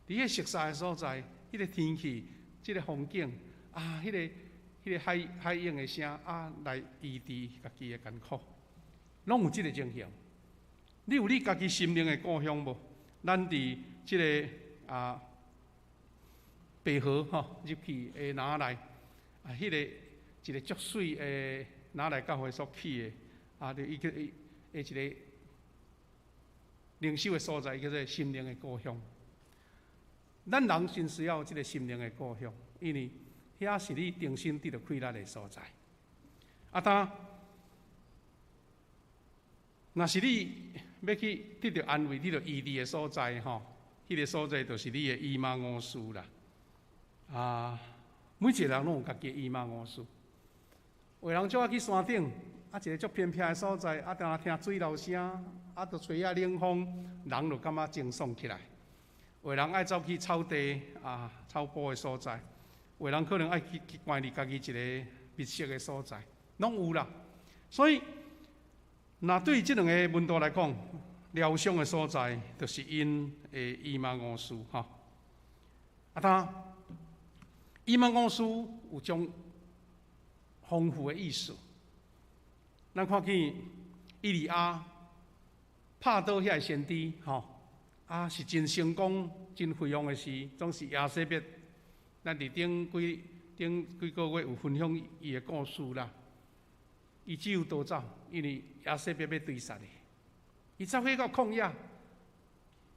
彼熟悉的所在，彼个天氣、這个風景啊，彼个海湧的聲啊，來醫治家己的艱苦，攏有這个情形。你有你家己心靈的故鄉無？咱佇這个啊白河吼入去的林內啊，彼个一个足媠的林內教會所起的啊，就伊叫伊的一个靈修的所在，叫做心靈的故鄉。咱人真需要這个心靈的故鄉，因為遐是你重新得著氣力的所在。啊，當若是你欲去得著安慰、得著醫治的所在吼，彼个所在就是你的以馬忤斯啦。啊，每一个人攏有家己的以馬忤斯。有人足愛去山頂，啊，一个足偏僻的所在，啊，定定聽水流聲，啊，就吹遐冷風，人就感覺清爽起來。有的人愛走去草地啊、草埔的所在，有的人可能愛去關佇家己一个密室的所在，攏有啦。所以，若對這兩个門徒來講，療傷的所在，就是𪜶的以馬忤斯吼。啊，他以馬忤斯有種豐富的意思。咱看見以利亞拍倒遐个先知吼，啊是真成功、真輝煌的事，總是耶洗別。咱佇頂幾個月有分享伊的故事啦。伊只有逃走，因為耶洗別欲追殺伊。伊走去到曠野，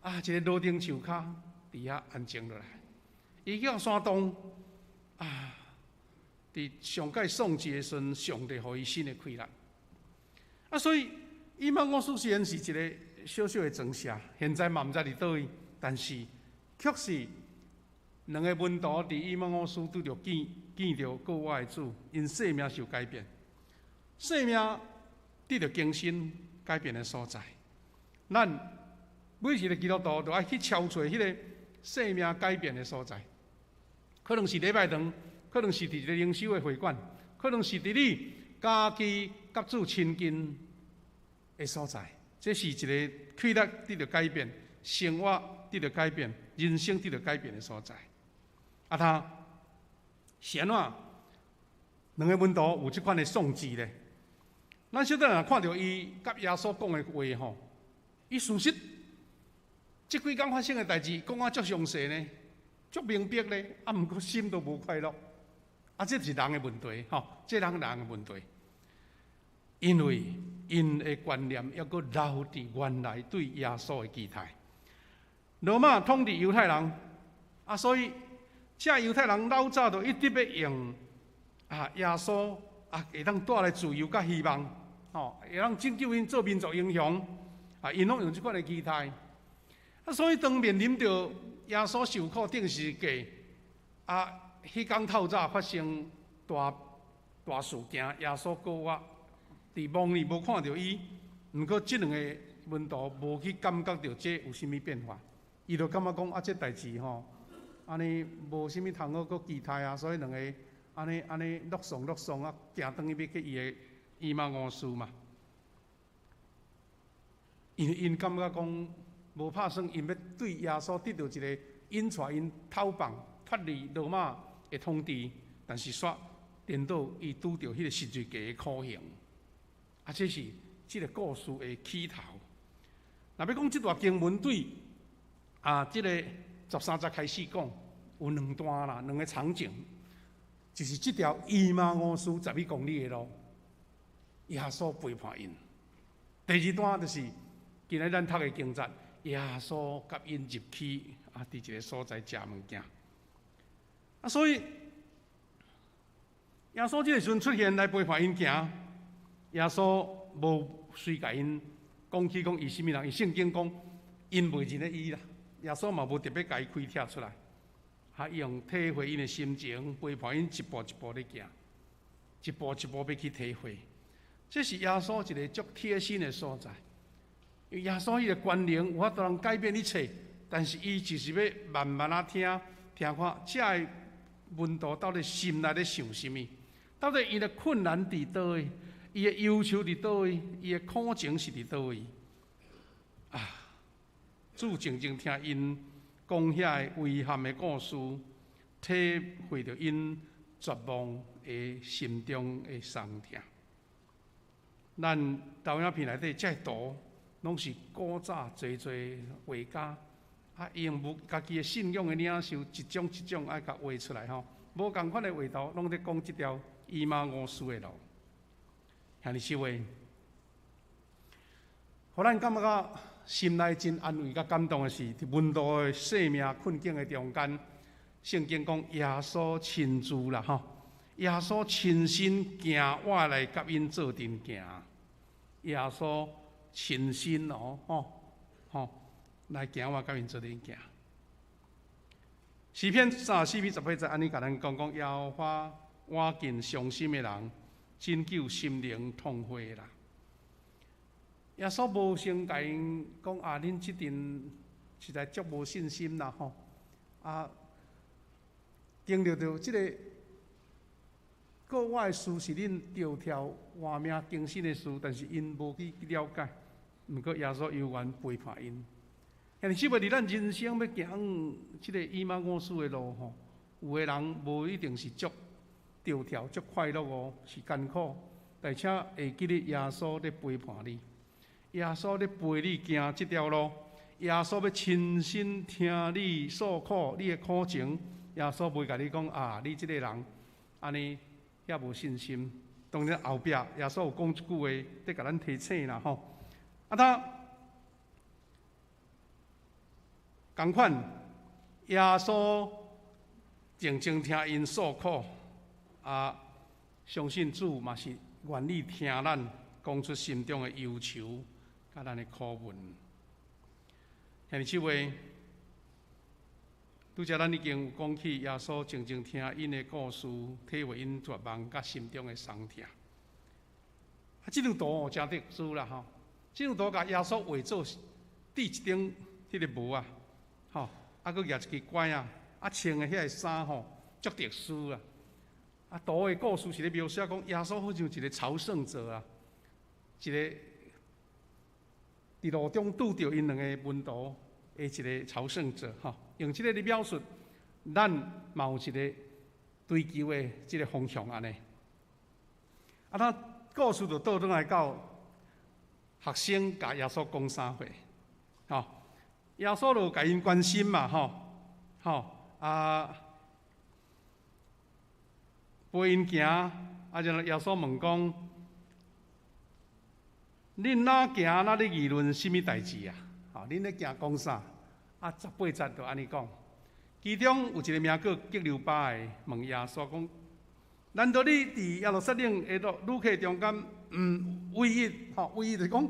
啊，一个羅丁樹跤佇遐安靜落來。伊去到山洞，啊，佇上蓋喪志的時陣，上帝予伊新的氣力。啊，所以以馬忤斯雖然是一个小小的庄舍，現在嘛毋知佇佗位，但是確實兩个門徒佇以馬忤斯拄著見著復活的主，𪜶生命受改變，生命得著更新改變的所在。咱每一个基督徒都愛去敲揣彼个生命改變的所在，可能是禮拜堂，可能是佇一个靈修的會館，可能是佇你家己佮主親近的所在。這是一个氣力得著改變，生活得著改變，人生得著改變的所在。啊，他是按怎？兩个門徒有這款的喪志咧。咱小等若看著伊佮耶穌講的話吼，伊事實這幾工發生的代誌講啊足詳細呢，足明白咧，啊，毋過心都無快樂。啊，這是人的問題，吼，這人的問題。因為𪜶的觀念猶閣留佇原來對耶穌的期待。羅馬統治猶太人，啊，所以這猶太人老早就一直欲用啊耶穌啊，會當帶來自由佮希望，吼，會當拯救𪜶做民族英雄，啊，𪜶攏用這款的期待。啊，所以當面臨著耶穌受苦釘十字架，啊，彼工透早發生大大事件，耶穌復活，佇夢裡無看著伊，毋過這兩个門徒無去感覺著這有啥物變化，伊就感覺講啊，這代誌吼，按呢無啥物通好閣期待啊，所以兩个按呢按呢落喪落喪啊，行轉去欲去伊的以馬忤斯嘛。因為𪜶感覺講無拍算，𪜶欲對耶穌得著一个引帶𪜶逃放脫離羅馬的統治，但是煞顛倒伊拄著彼个十字架的苦刑。啊，這是這个故事的起頭。若欲講這段經文對啊，這个13節開始講，有兩段啦，兩个場景，就是這條以馬忤斯11公里的路，耶穌陪伴𪜶。第二段就是今日咱讀的經節，耶穌共𪜶入去啊，佇一个所在食物件。啊，所以耶穌這个時陣出現來陪伴𪜶行，耶穌無隨共𪜶講起講伊啥物人，伊聖經講𪜶袂認得伊啦。耶穌嘛無特別共伊開拆出來，啊，伊用體會𪜶的心情，陪伴𪜶一步一步咧行，一步一步欲去體會。這是耶穌一个足貼心的所在。因為耶穌彼个權能有法度通改變一切，但是伊就是欲慢慢仔聽，聽看這个門徒到底心內咧想啥物，到底伊的困難佇佗位，伊的憂愁佇佗位，伊的苦情是佇佗位。啊，主靜靜聽𪜶講遐个遺憾的故事，體會著𪜶絕望的心中的傷痛。咱投影片內底這个圖，攏是古早濟濟畫家，啊，伊用無家己的信仰的領袖，一種一種愛共畫出來吼。無仝款的畫圖，攏咧講這條以馬忤斯的路。兄弟姊妹，予咱感覺心內真安慰佮感動的是，佇門徒的生命困境的中間，聖經講耶穌親自啦吼，耶穌親身行活來共𪜶做陣行，耶穌親身哦吼吼來行活共𪜶做陣行。詩篇34篇18節按呢共咱講講，耶和華倚近傷心的人，拯救心靈痛悔的人。耶穌無先共𪜶講啊，恁這陣實在足無信心啦吼。啊，經歷著這个過我的事是恁著跳活命更新的事，但是𪜶無去了解。毋過耶穌猶原陪伴𪜶。兄弟姊妹，佇咱人生欲行這个以馬忤斯的路吼，有的人無一定是足著跳、足快樂哦，是艱苦。但請會記得耶穌咧陪伴你，耶穌咧陪你行這條路，耶穌欲親身聽你訴苦，你的苦情，耶穌袂共你講啊，你這个人按呢遐無信心。當然後壁耶穌有講一句話，咧共咱提醒啦吼。啊，他仝款，耶穌靜靜聽𪜶訴苦，啊，相信主嘛是願意聽咱講出心中的憂愁，佮咱的苦悶。兄弟姊妹，拄才咱已經有講起，耶穌靜靜聽𪜶的故事，體會𪜶絕望佮心中的傷痛。啊，這張圖哦，誠特殊啦吼。這張圖共耶穌畫做佇一頂彼个帽仔，吼，啊，閣舉一支拐仔，啊，穿的彼个衫吼，足特殊啊。啊，圖的故事是咧描寫講耶穌好像一个朝聖者啊，一个佇路中拄著𪜶兩个門徒的一个朝聖者吼。用這个咧描述，咱嘛有一个追求的這个方向按呢。啊，咱故事就倒轉來到學生共耶穌講啥話，吼，耶穌就共𪜶關心嘛，吼，吼，啊，陪𪜶行，啊，然後耶穌問講：恁若行，若咧議論啥物代誌啊？吼，恁咧行講啥？啊，十八節就按呢講，其中有一个名叫革流巴的問耶穌講：難道你佇耶路撒冷的旅客中間，毋唯一吼，唯一就是講，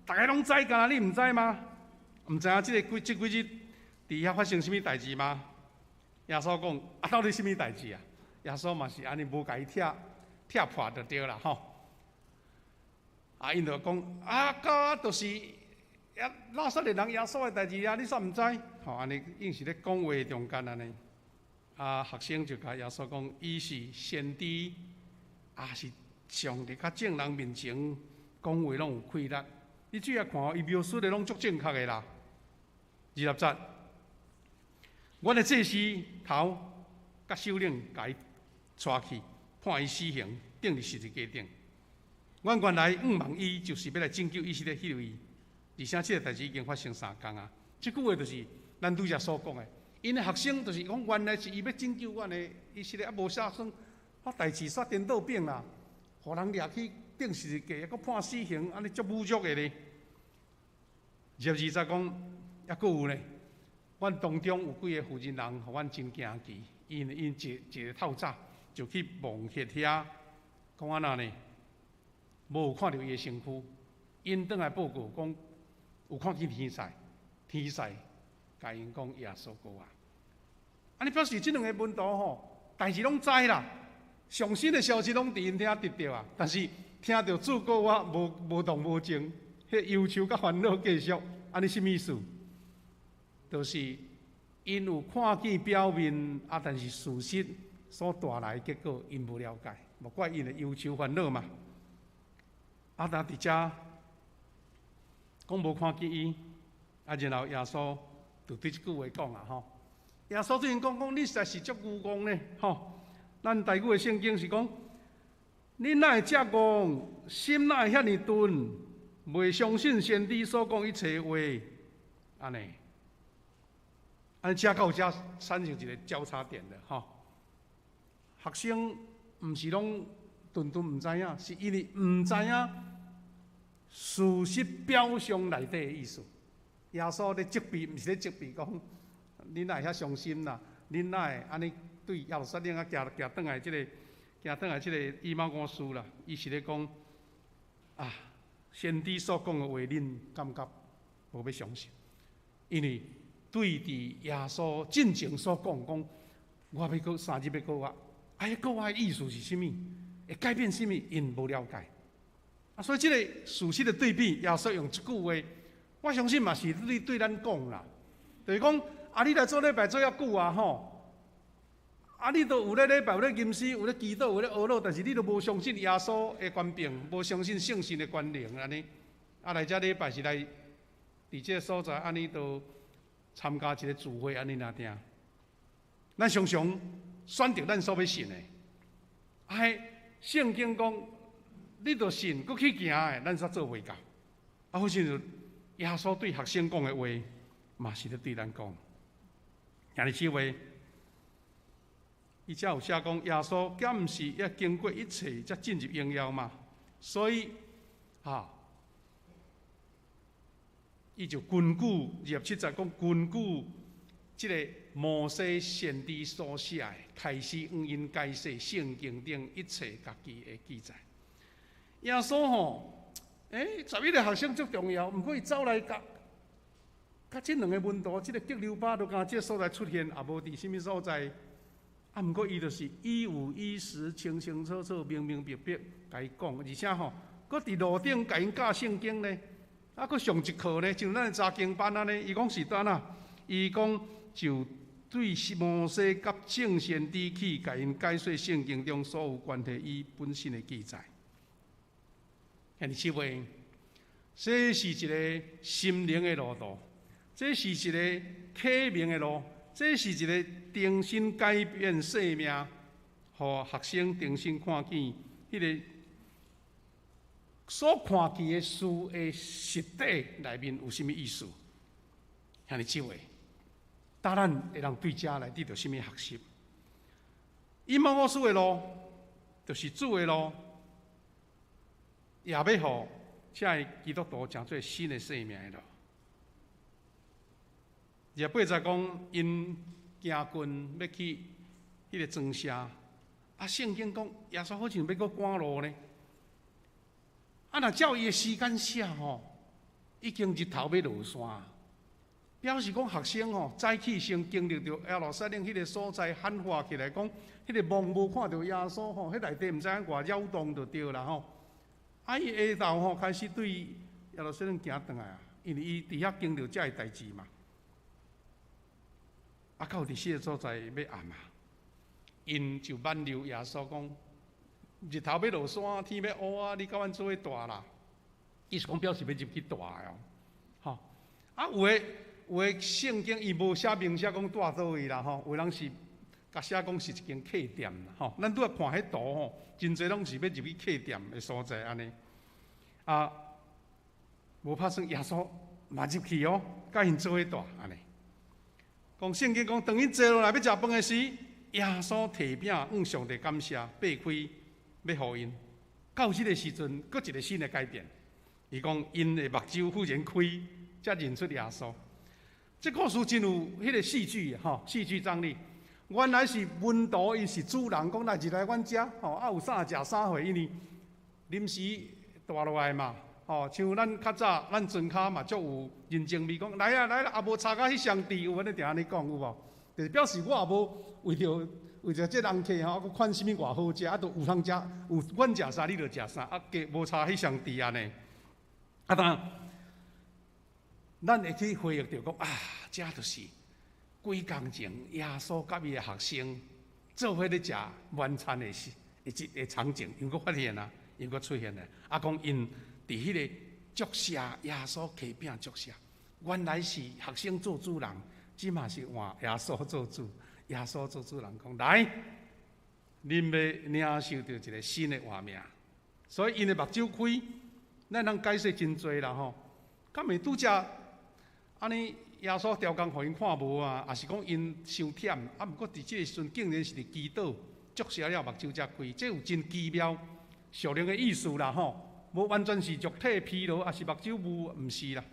逐家攏知，干焦你毋知嗎？毋知影這个幾這幾日佇遐發生啥物代誌嗎？耶穌講：啊，到底啥物代誌啊？耶穌嘛是按呢，無共伊拆拆破就對啦吼。啊，𪜶就講：啊，甲就是耶拿撒勒人耶穌的代誌啊，你煞毋知？吼，按呢𪜶是咧講話中間按呢。啊，學生就共耶穌講：伊是先知，也是上帝較眾人面前講話攏有氣力。你注意看哦，伊描述的攏足正確的啦。二十節，阮的祭司頭佮首領共伊帶去判伊死刑，釘佇十字架頂。阮原來向望伊，就是欲來拯救以色列彼位，而且這个代誌已經發生三工啊。這句話就是咱拄才所講的。𪜶的學生就是講，原來是伊欲拯救阮的以色列，啊無啥算，啊代誌煞顛倒變啦，予人掠去釘十字架，閣判死刑，按呢足侮辱的咧。二十二節講，猶閣有呢，阮當中有幾个婦人人，予阮真驚奇，因𪜶一一个透早就去墓穴遐，講按怎呢？無有看著伊的身軀，𪜶轉來報告講，有看見天使，天使共𪜶講耶穌復活。按呢表示這兩个門徒吼，代誌攏知啦，上新的消息攏佇𪜶遐得著啊。但是聽著主復活無無動無靜，彼憂愁佮煩惱繼續，按呢啥物意思？就是𪜶有看見表面，啊，但是事實所帶來的結果，𪜶無了解，無怪𪜶的憂愁煩惱嘛。啊，但佇遮講無看見伊，啊，然後耶穌就對這句話講啊，吼！耶穌對𪜶講講，你實在是足愚戇呢，吼！咱台語的聖經是講，恁哪會遮戇，心哪會遐爾鈍，袂相信先知所講一切話，按呢，按呢遮到遮產生一个交叉點了，吼！學生毋是攏頓頓毋知影，是因為毋知影事實表象內底的意思。耶穌咧責備，毋是咧責備講，恁哪會遐傷心啦？恁哪會按呢對耶路撒冷啊行行轉來這个行轉來這个以馬忤斯啦？伊是咧講啊，先知所講的話，恁感覺無欲相信，因為對佇耶穌進前所講講，我欲閣三日欲復活，啊，彼復活的意思是啥物？會改變啥物？𪜶無了解。啊，所以這个事實的對比，耶穌用這句話，我相信嘛是對對咱講啦。就是講啊，你來做禮拜做遐久啊吼，啊，你都有咧禮拜，有咧吟詩，有咧祈禱，有咧哀禱，但是你都無相信耶穌的權柄，無相信聖神的權能按呢。啊，來遮禮拜是來佇這个所在，按呢都參加一个聚會按呢爾爾。咱常常選擇咱所欲信的，啊，聖經講，你著信，閣去行的，咱煞做袂到。啊，好親像耶穌對學生講的話，嘛是咧對咱講。兄弟姊妹，伊遮有寫講，耶穌敢毋是要經過一切才進入榮耀嘛？所以，啊，伊就根據27節講，根據這个摩西先知所寫的，開始向𪜶解釋聖經頂一切家己的記載。耶穌吼，11個學生足重要，毋過伊走來共共這兩个門徒，這个革流巴都敢這个所在出現，也無佇啥物所在。啊，毋過伊就是一五一十、清清楚楚、明明白白共伊講，而且吼，閣佇路頂共𪜶教聖經呢，啊，閣上一課呢，像咱的查經班按呢。伊講是按怎？伊講就對摩西佮眾先知起，共𪜶解說聖經中所有關係伊本身的記載。兄弟姊妹，這是一个心靈的路途，這是一个啟明的路，這是一个重新改變生命，予學生重新看見彼个所看見的事的實底內面有啥物意思。兄弟姊妹，當咱會當對這來得著啥物學習？以馬忤斯的路，就是主的路，也欲予這个基督徒成做新的生命的路。28節講，𪜶行近欲去彼个莊舍，啊，聖經講耶穌好像欲閣趕路呢。啊，若照伊的時間寫吼，已經日頭欲落山，表示講學生吼早起先經歷著耶路撒冷彼个所在喊話起來，講彼个夢無看著耶穌吼，彼內底毋知影偌擾動就對啦吼。啊，伊下晝吼開始對耶路撒冷行轉來啊，因為伊佇遐經歷這个代誌嘛。啊，到佇彼个所在欲暗啊，𪜶就挽留耶穌講：日頭欲落山，天欲烏啊，你佮阮做伙蹛啦。意思講表示欲入去蹛的哦，吼。啊，有的聖經伊無寫明寫講蹛佗位啦，吼。有人是共寫講是一間客店啦，吼。咱拄仔看彼圖吼，真濟攏是欲入去客店的所在按呢。啊，無拍算耶穌嘛入去哦，佮𪜶做伙蹛按呢。講聖經講，當𪜶坐落來欲食飯的時，耶穌提餅向上帝感謝，擘開欲予𪜶。到這个時陣，閣一个新的改變。伊講𪜶的目睭忽然開，才認出耶穌。這故事真有彼个戲劇吼，戲劇張力。原來是門徒，𪜶是主人，講來入來阮遮吼，啊有啥食啥貨，因為臨時蹛落來嘛，吼，像咱較早，咱莊跤嘛足有人情味，講來啊來啦，也無吵甲彼雙豬，有按呢定按呢講有無？就是表示我也無為著這人客吼，閣款啥物偌好食，啊，都有通食，有阮食啥你就食啥，啊，加無差彼雙豬按呢。啊，當然，咱會去回憶著講啊，這就是幾工前耶穌佮伊的學生做伙咧食晚餐的時，的這个場景，又閣發現啊，又閣出現了。啊，講𪜶佇彼个祝舍，耶穌提餅祝舍，原來是學生做主人，這馬是換耶穌做主。耶穌做主人講來，恁欲領受著一个新的活命，所以𪜶的目睭開，咱通解釋真濟啦吼。敢會拄才按呢？耶穌刁工予𪜶看無啊？抑是講𪜶傷忝？啊，毋過佇這个時陣，竟然是佇祈禱，祝舍了目睭才開，這有真奇妙屬靈的意思啦吼。無完全是肉體疲勞，抑是目睭霧，毋是啦。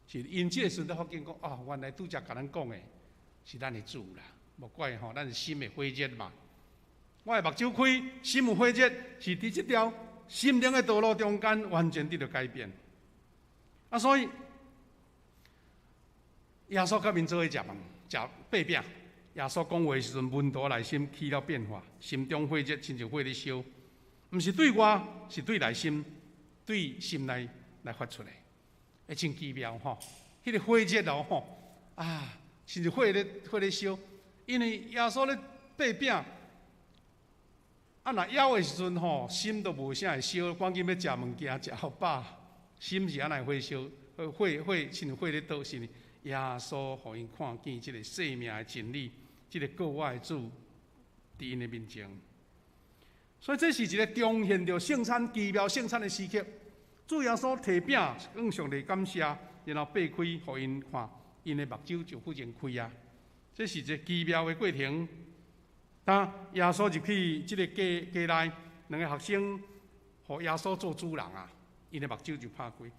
是𪜶這个時陣才發現講啊，原來拄才共咱講的是咱的主啦。無怪吼，咱的心會火熱嘛。我的目睭開，心有火熱，是佇這條心靈的道路中間完全得著改變。啊，所以耶穌佮𪜶做伙食飯、食擘餅。耶穌講話的時陣，門徒內心起了變化，心中火熱，親像火咧燒，毋是對外，是對內心、對心內來發出來，會真奇妙吼。彼個火熱哦吼，啊！甚至火咧燒，因為耶穌咧擘餅，啊若枵的時陣吼，心都無啥會燒，趕緊欲食物件，食予飽，心是按呢火燒，火親像火咧倒，是耶穌予𪜶看見這个生命的真理，這个過我的主佇𪜶的面前。所以這是一个重現著聖餐奇妙聖餐的時刻。主耶穌提餅向上帝感謝，然後擘開，予𪜶看，𪜶的目睭就忽然開啊！這是一个奇妙的過程。當耶穌入去這个家家內，兩个學生予耶穌做主人啊，𪜶的目睭就拍開，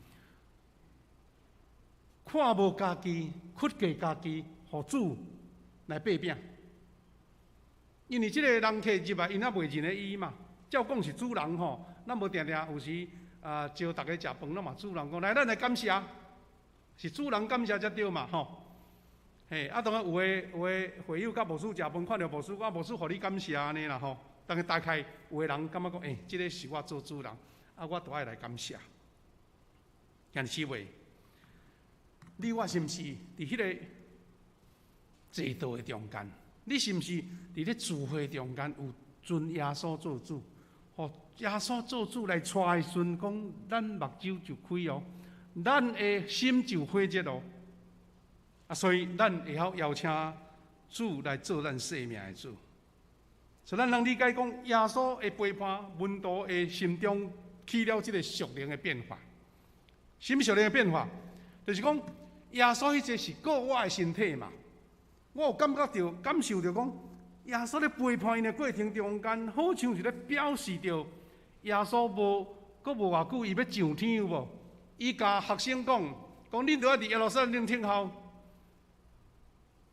看無家己，屈過家己，予主來擘餅。因為這个人客入來，𪜶猶未認得伊嘛。照講是主人吼，咱無定定有時啊招逐家食飯，攏嘛主人講來，咱來感謝，是主人感謝才對嘛吼。嘿，啊當然有的會友佮牧師食飯，看著牧師，講牧師予你感謝按呢啦吼。但是大概有的人感覺講，欸，這个是我做主人，啊，我都愛來感謝。兄弟姊妹，你我是毋是佇彼个祭桌的中間？你是毋是佇咧聚會中間有尊耶穌做主？予耶穌做主來帶的時陣，講咱目睭就開哦，咱的心就火熱哦。啊，所以咱會曉邀請主來做咱生命的主。所以咱能理解講，耶穌的陪伴，門徒的心中起了這个屬靈的變化。什麼屬靈的變化？就是講耶穌彼个是顧我的身體嘛。我有感覺著、感受著講，耶穌咧陪伴𪜶的過程中間，好像是咧表示著耶穌無閣無偌久，伊欲上天有無？伊共學生講，講恁著愛佇耶路撒冷等候，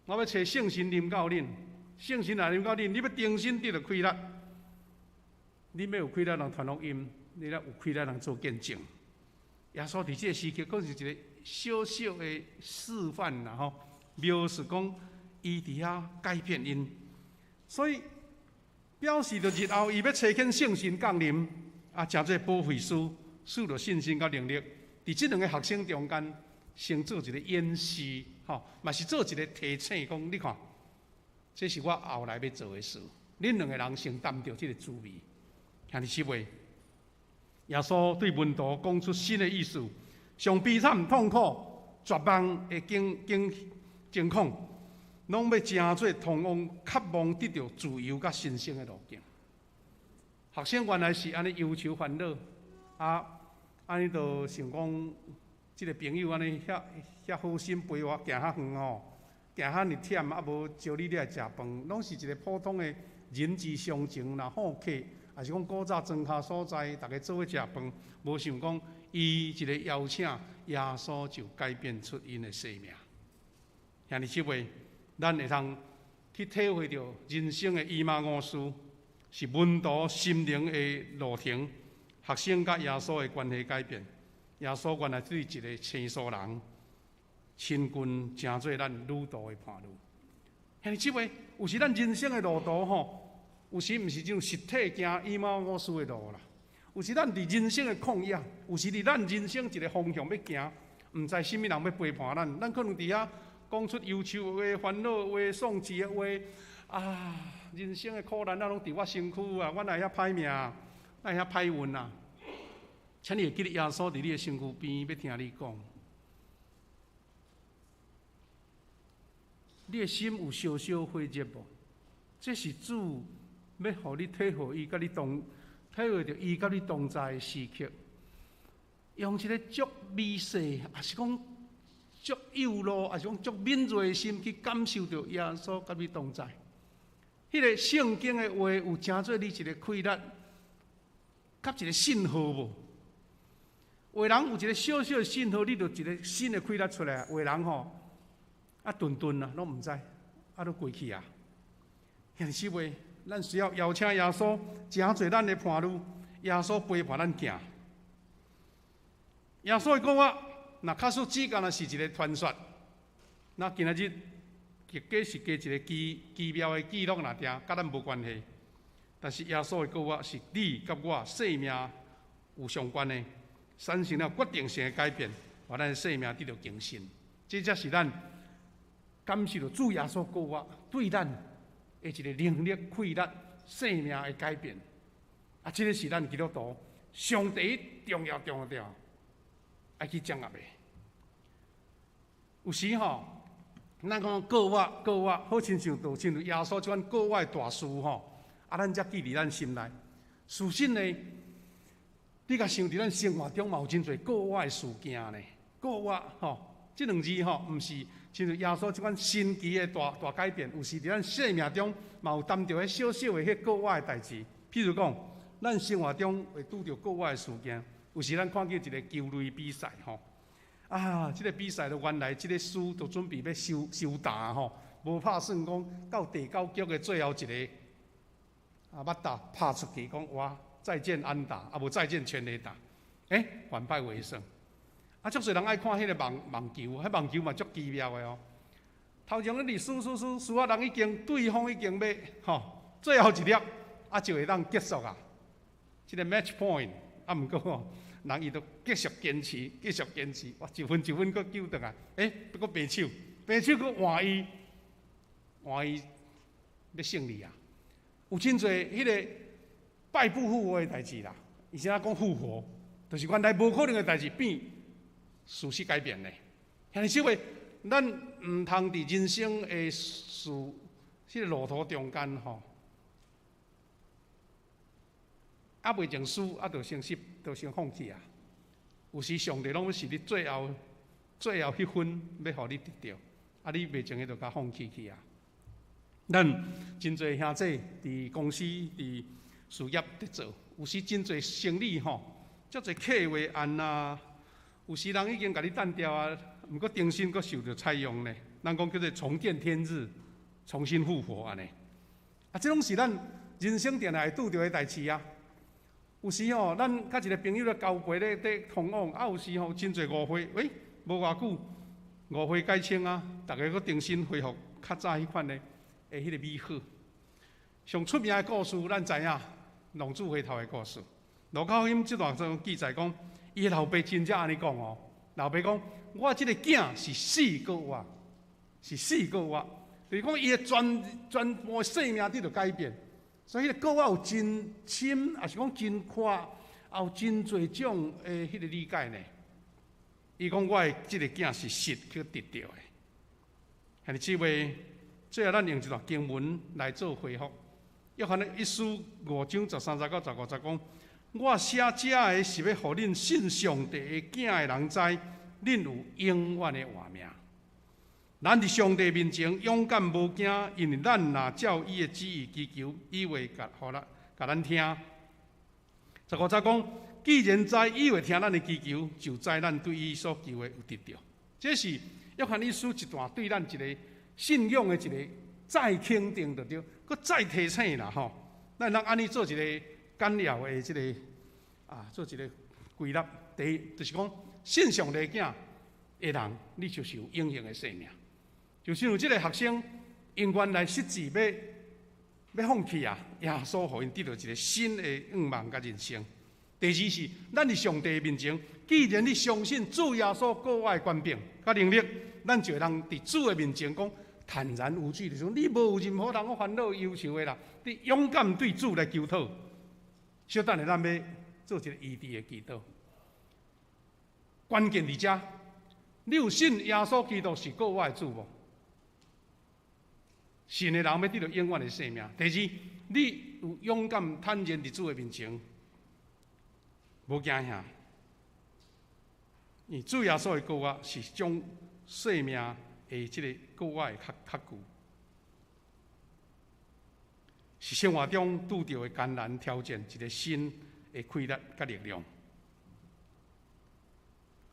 我欲揣聖神臨到恁，聖神若臨到恁，你欲重新得著氣力，恁欲有氣力通傳福音，你欲有氣力通做見證。耶穌佇這个時刻，閣是一个小小的示範啦吼，描述講。伊佇遐改變𪜶，所以表示著日後伊欲差遣聖神降臨，啊，成做保惠師，賜著信心佮能力，佇這兩个學生中間，先做一个演示，吼，嘛是做一个提醒，講你看，這是我後來欲做的事，恁兩个人先擔著這个滋味，兄弟姊妹，耶穌對門徒講出新的意思，上悲慘、痛苦、絕望的境境情況。攏欲成做通往渴望得著自由佮新生的路徑。學生原來是按呢憂愁煩惱，啊，按呢就想講，這个朋友按呢遐遐好心陪我行較遠吼，行遐爾忝，啊無招你來食飯，攏是一个普通的人之常情啦，好客，抑是講古早莊跤所在，逐家做伙食飯，無想講伊一个邀請，耶穌就改變出𪜶的生命。兄弟姊妹，咱會通去體會著人生的以馬忤斯，是門徒心靈的路程，學生佮耶穌的關係改變。耶穌原來對一个生疏人親近，成做咱旅途的伴侶。兄弟姊妹，有時咱人生的路途吼，有時毋是這種實體行以馬忤斯的路啦。有時咱佇人生的曠野，有時佇咱人生一个方向欲行，毋知啥物人欲陪伴咱，咱可能佇遐講出憂愁話、煩惱話、喪志的話，啊，人生的苦難啊，攏佇我身軀啊，我哪會遐歹命，哪會遐歹運啊？請你會記得耶穌佇你的身軀邊，欲聽你講。你的心有小小火熱無？這是主欲予你體會伊佮你同，體會著伊佮你同在的時刻。用一个足微細，抑是講足幼稚，抑是講足敏銳的心去感受著耶穌佮你同在。彼个聖經的話有成做你一个氣力，佮一个信號無？有的人有一个小小的信號，你就一个新的氣力出來。有的人吼，啊頓頓啊，攏毋知，啊都過去啊。兄弟姊妹，咱需要邀請耶穌，成做咱的伴侶，耶穌陪伴咱行。耶穌講我，若假使只干焦是一个傳說，那今仔日加是加一个奇奇妙的記錄，若聽，佮咱無關係。但是耶穌的告我是你佮我生命有相關的，產生了決定性的改變，予咱的生命得著更新。這才是咱感受著主耶穌復活對咱的一个能力、氣力、生命的改變。啊，這个是咱基督徒上第一重要、重要、重要愛去掌握的。有時吼，咱講過我、過我，好親像就親像耶穌這款過我的大事吼，啊，咱才記佇咱心內。事實呢，你共想佇咱生活中嘛有真濟過我的事件呢。過我吼，這兩字吼，毋是親像耶穌這款神奇的大大改變，有時佇咱生命中嘛有擔著彼小小的彼過我的代誌。譬如講，咱生活中會拄著過我的事件，有時咱看見一个球類比賽吼，啊，這个比賽就原來這个輸就準備欲收收擔吼，無拍算講到第九局的最後一个啊，バッター拍出去講哇，再見安打，啊無再見全壘打，欸，反敗為勝。啊，足濟人愛看彼个網網球，彼網球嘛足奇妙的哦。頭前咧輸輸輸輸啊，人已經對方已經欲吼，最後一粒啊就會當結束啊。這个 match point 啊，毋過吼，人伊都繼續堅持，繼續堅持，哇，一分一分閣救轉來，欸，閣平手，平手閣換伊，換伊欲勝利啊！有真濟彼个敗部復活的代誌啦。伊啥講復活，就是原來無可能的代誌變事實改變咧。兄弟姊妹，咱毋通佇人生的事，這个路途中間吼，猶未成輸，啊，就先失，就先放棄啊。有時上帝攏是你最後、最後彼分欲予你得著，啊，你袂成的就共放棄去啊。咱真濟兄弟佇公司、佇事業佇做，有時真濟生意吼，足濟客戶案啊，有時人已經共你擲掉啊，毋過重新閣受著採用呢。人講叫做重見天日，重新復活按呢。啊，這攏是咱人生定定會拄著的代誌啊。有時吼，咱佮一个朋友咧交陪咧咧通往，啊，有時吼真濟誤會，欸，無偌久誤會解清啊，逐家閣重新恢復較早彼款的的彼个美好。上出名的故事，咱知影浪子回頭的故事。路加福音這段中記載講，伊的老爸真正按呢講哦，老爸講，我這个囝是死閣活，是死閣活，就是講伊的全全部生命得著改變。所以，彼個過我有真深，抑是講真闊，也有真濟種的彼个理解呢。伊講我的這个囝是失去得著的。兄弟姊妹，最後咱用一段經文來做回覆。約翰一書五章十三節到十五節講：我寫這个是欲予恁信上帝的囝的人知，恁有永遠的活命。咱佇上帝面前勇敢無驚，因為咱若照伊的旨意祈求，伊會共予咱共咱聽。十五節講，既然知伊會聽咱的祈求，就知咱對伊所求的有得著。這是約翰一書一段對咱一个信仰的一个再肯定就對，閣再提醒啦吼。咱通按呢做一个簡要的這个啊，做一个歸納。第一，就是講信上帝囝的人，你就是有永恆的生命。就像這个學生，𪜶原來失志欲欲放棄啊，耶穌予𪜶得著一个新的願望佮人生。第二是，咱佇上帝面前，既然你相信主耶穌過我的權柄佮能力，咱就會通佇主的面前講坦然無懼，就是講你無有任何通煩惱憂愁的啦，你勇敢對主來求討。小等下，咱欲做一个醫治的祈禱。關鍵佇遮，你有信耶穌基督是救我的主無？信的人欲得著永遠的生命。第二，你有勇敢坦然佇主的面前，無驚嚇。因為主耶穌的膏藥是將生命的這个膏藥的確確據，是生活中拄著的艱難挑戰，一个新的氣力佮力量。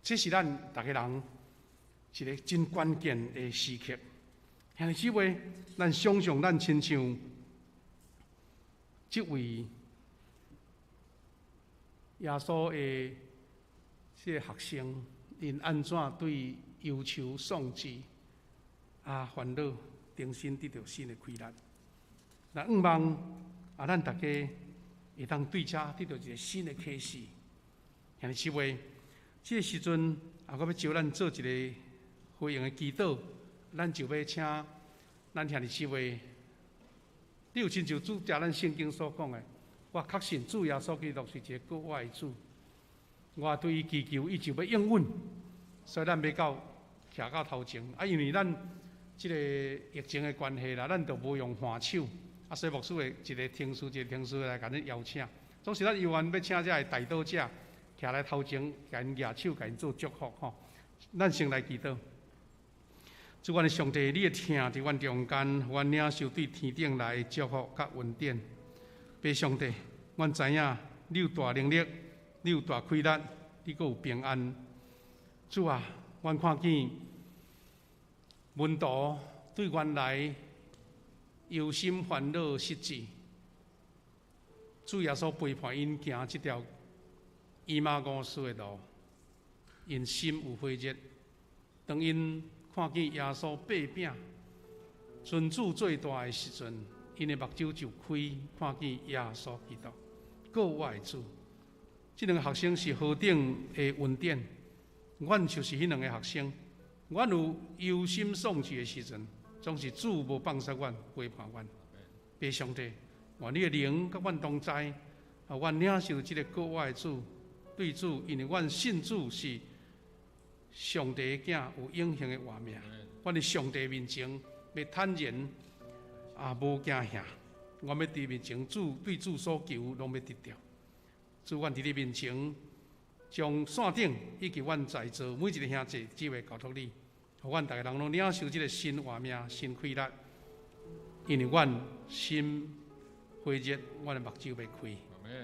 這是咱逐个人一个真關鍵的時刻。兄弟姊妹，咱想象咱親像這位耶穌的這个學生，𪜶按怎對憂愁喪志啊煩惱，重新得著新的氣力。那願望啊，咱逐家會當對遮得著一个新的啟示。兄弟姊妹，這个時陣啊，我欲招咱做一个回應的祈禱。咱就欲請咱兄弟姊妹，你有親像主佇咱聖經所講的，我確信主耶穌基督是一個救我的主，我對伊祈求，伊就欲應允，所以咱欲到徛到頭前。啊，因為咱這個疫情的關係啦，咱就無用挽手，啊，所以牧師會一个聽事一个聽事來共恁邀請。總是咱猶原欲請這个代禱者徛來頭前，共𪜶舉手，共𪜶做祝福吼。咱先來祈禱。主，阮的上帝，你的疼佇阮中間，予阮領受對天頂來的祝福佮恩典。父上帝，阮知影你有大能力，你有大氣力，你閣有平安。主啊，阮看見門徒對原來憂心煩惱失志，主耶穌陪伴𪜶行這條以馬忤斯的路，𪜶心有火熱。當𪜶看見耶穌擘餅，尊主做大的時陣，𪜶的目睭就開，看見耶穌基督，救我的主。這兩个學生是何等的恩典，阮就是彼兩个學生。阮有憂心喪志的時陣，總是主無放捨阮，陪伴阮。父上帝，願你的靈佮阮同在，啊，阮領受這个救我的主，對主，因為阮信主是上帝的囝，有永恆的活命。阮佇上帝面前欲坦然，啊，無驚嚇。阮欲佇面前主對主所求，攏欲得著。主，阮佇你面前，將線頂以及阮在座每一个兄弟姊妹交託你，予阮逐个人攏領受這个新活命、新氣力。因為阮心火熱，阮的目睭欲開。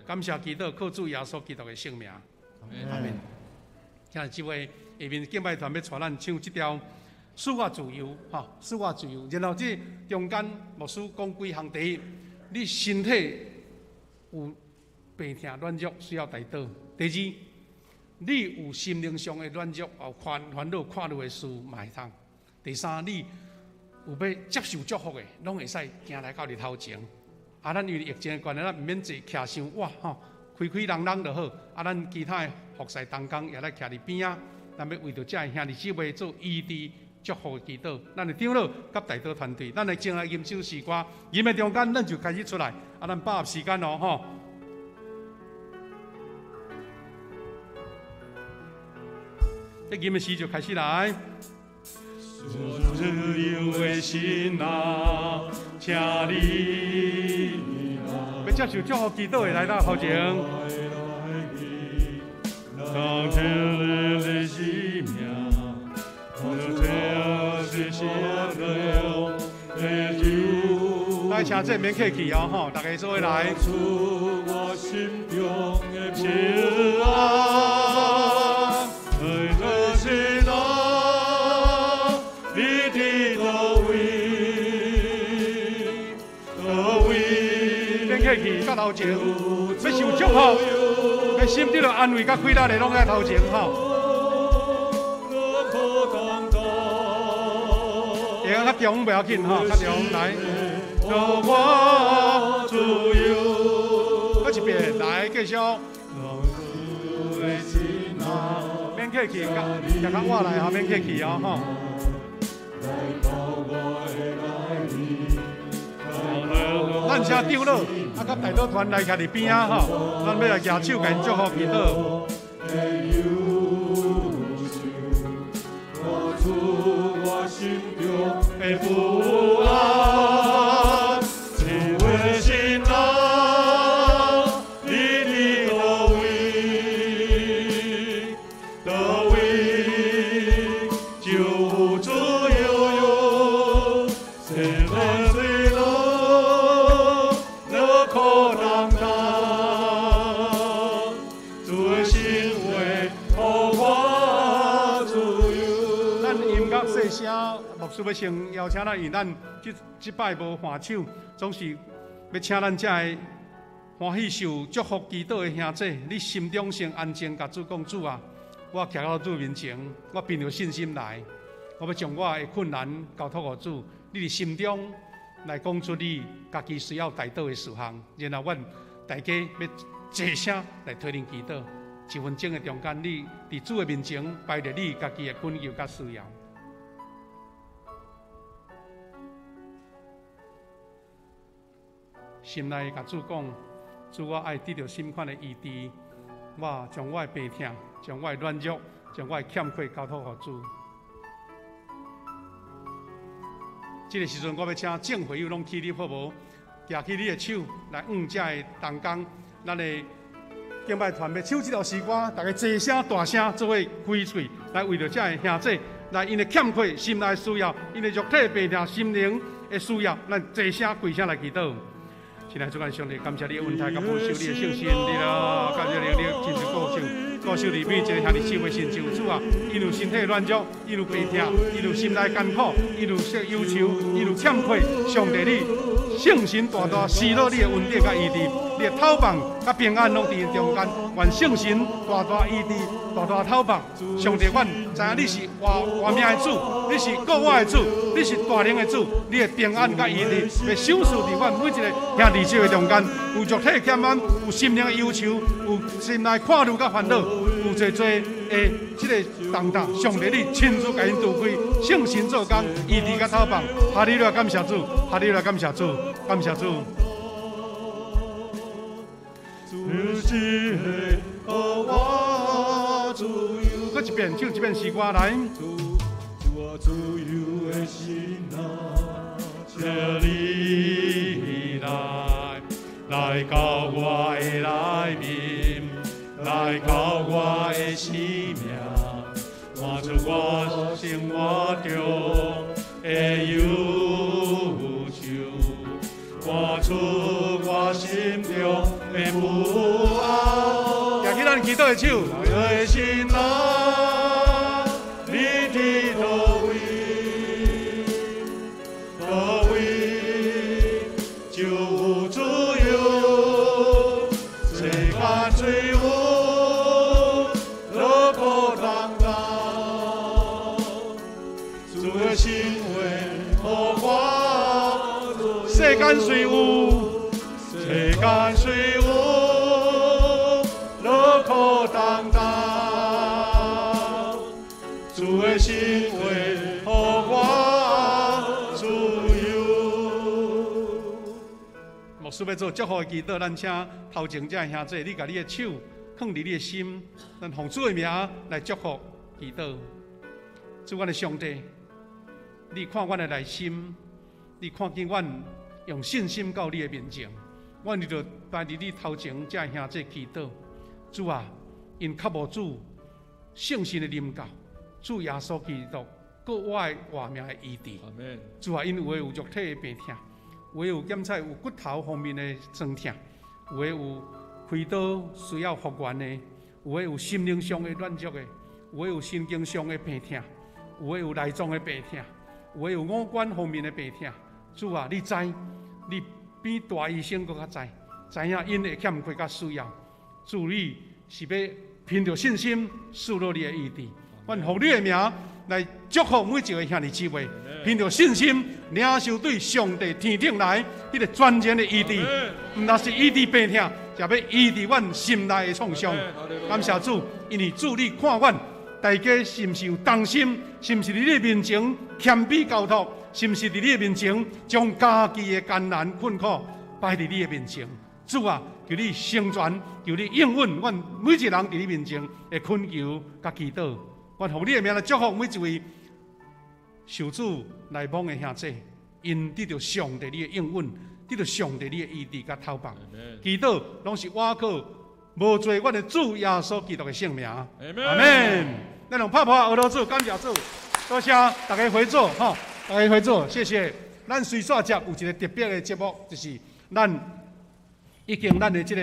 感謝基督，靠主耶穌基督的聖名。阿們。兄弟姊妹，下面敬拜團欲帶咱唱這條《賜我自由》吼，賜我自由。然後這中間牧師講幾項：第一，你身體有病痛軟弱需要代禱；第二，你有心靈上的軟弱、有煩煩惱、看慮的事嘛會當；第三，你有欲接受祝福的，攏會使行來到你頭前。啊，咱因為疫情的關係，咱毋免坐徛傷倚吼，開開朗朗就好。啊，咱其他的服侍同工也來徛佇邊仔，咱欲為著這个兄弟姊妹做醫治祝福的祈禱。咱的長老佮代禱團隊，咱會前來吟首詩歌，吟的中間，咱就開始出來。啊，咱把握時間哦，吼。這吟的時就開始來。
自由的心啊，請你
欲接受祝福祈禱的來到頭前。
當天的生命，
來，請這免客氣哦，吼，大家做伙來。
我心中的平安，心啊，你佇佗位？佗位？
免客氣，到頭前，欲受祝福，欲心得著安慰佮快樂的，攏在頭前吼。會用較中無要緊吼，較中來。
予我自由。
閣一遍，來繼續。免客氣，較較倚來吼，免客氣哦吼。咱請長老，啊，佮代禱團來徛佇邊仔吼，咱欲來舉手共𪜶祝福祈禱。
我心中的不安，自由的心啊，你佇佗位？佗位就有自由，世间虽劳，劳苦重担，主的心话予我自由。
咱音樂細聲，牧師欲先邀請咱，因為咱這這擺無挽手，總是欲請咱這个歡喜受祝福祈禱的兄弟，你心中先安靜，共主講：主啊，我徛到主面前，我憑著信心來，我欲將我的困難交託予主。你佇心中來講出你家己需要代禱的事項，然後阮大家欲齊聲來替恁祈禱。一分鐘的中間，你佇主的面前擺著你家己的困求佮需要。心內共主講：主，我愛得著什款的醫治，我將我的病痛、將我的軟弱、將我的欠缺交託予主。這个時陣，我欲請眾會友攏起立好無？舉起你的手來向遮的同工，咱的敬拜團欲唱這首詩歌，大家齊聲大聲做伙開喙，來為著遮的兄弟，來𪜶的欠缺、心內需要、𪜶的肉體病痛、心靈的需要，咱齊聲規聲來祈禱。親愛的主咱上帝，感謝你的恩待，佮保守你的聖神，你啦，感謝你，你親自顧守，顧守你每一個兄弟姊妹身上。主啊，𪜶有身體軟弱，𪜶有病痛，𪜶有心內艱苦，𪜶有說憂愁，𪜶有欠缺。上帝你聖神大大施落你的恩典佮醫治，你的透放佮平安攏佇𪜶中間。願聖神大大醫治，大大透放。上帝，阮知影你是活活命的主，你是顧我的主，你是大能的主，你的平安佮醫治，欲賞賜佇阮每一個兄弟姊妹中間，有肉體欠安，有心靈的憂愁，有心內看慮佮煩惱，有濟濟的這个重擔，上帝你親自共𪜶除開，聖神做工，醫治佮透放。哈利路亞，感謝主，哈利路亞，感謝主，感謝主。閣一遍，唱一遍詩歌來。
我自由的心啊，請你來，來到我的內面，來到我的生命，滿足我生活中的憂愁，趕出我心中的不安。
舉起咱祈禱的手。
的心啊，你佇佗位？佗位就有自由，世間雖有勞苦重擔，主的心話予我。
世間雖有，
世間雖有勞苦重擔，主的心話予我自由。
牧師欲做祝福的祈禱，咱請頭前這兄弟，你共你的手放佇你的心，咱奉主的名來祝福祈禱。主，阮的上帝，你看阮的內心，你看見阮用信心到你的面前，阮為著擺佇你頭前這兄弟祈禱。主啊，𪜶較無主聖神的臨到，主耶穌基督閣我的活命的醫治。主啊，𪜶有的有肉體的病痛，有的有檢查有骨頭方面的酸痛，有的有開刀需要復原的，有的有心靈上的軟弱的，有的有神經上的病痛，有的有內臟的病痛，有的有五官方面的病痛。主啊，你知，你比大醫生閣較知，知影𪜶的欠缺佮需要。主，你是欲憑著信心賜落你的醫治，阮奉你的名來祝福每一個兄弟姊妹，憑著信心領受對上帝天頂來彼個全然的醫治，毋但是醫治病痛，也欲醫治阮心內的創傷。感謝主，因為主你看阮大家是毋是有同心，是毋是佇你面前謙卑交託，是毋是佇你面前將家己的艱難困苦擺佇你的面前。主啊，求你成全，求你應允阮每一個人佇你面前的懇求佮祈禱。阮奉你的名來祝福每一位受主來訪的兄弟，𪜶得著上帝你的應允，得著上帝你的醫治佮透放。祈禱攏是倚靠無罪阮的主耶穌基督的聖名。阿們。咱用拍破阿羅主，感謝主，多謝大家回座吼，大家回座，謝謝。咱隨煞接有一個特別的節目，就是咱已經咱的這個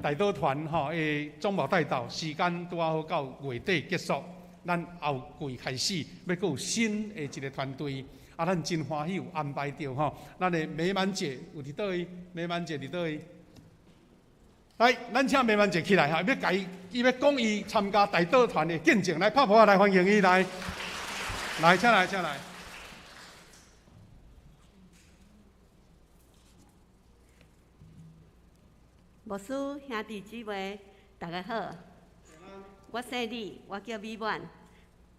代禱團吼的總牧代禱時間拄仔好到月底結束，咱後季開始欲閣有新的一個團隊，啊，咱真歡喜有安排著吼，咱的美滿姐有佇佗位？美滿姐佇佗位？來，咱請美滿姐起來哈，欲共伊，伊欲講伊參加代禱團的見證，來拍噗仔來歡迎伊來，來，請來，請來。
牧師兄弟姊妹，大家好。我姓李，我叫美滿，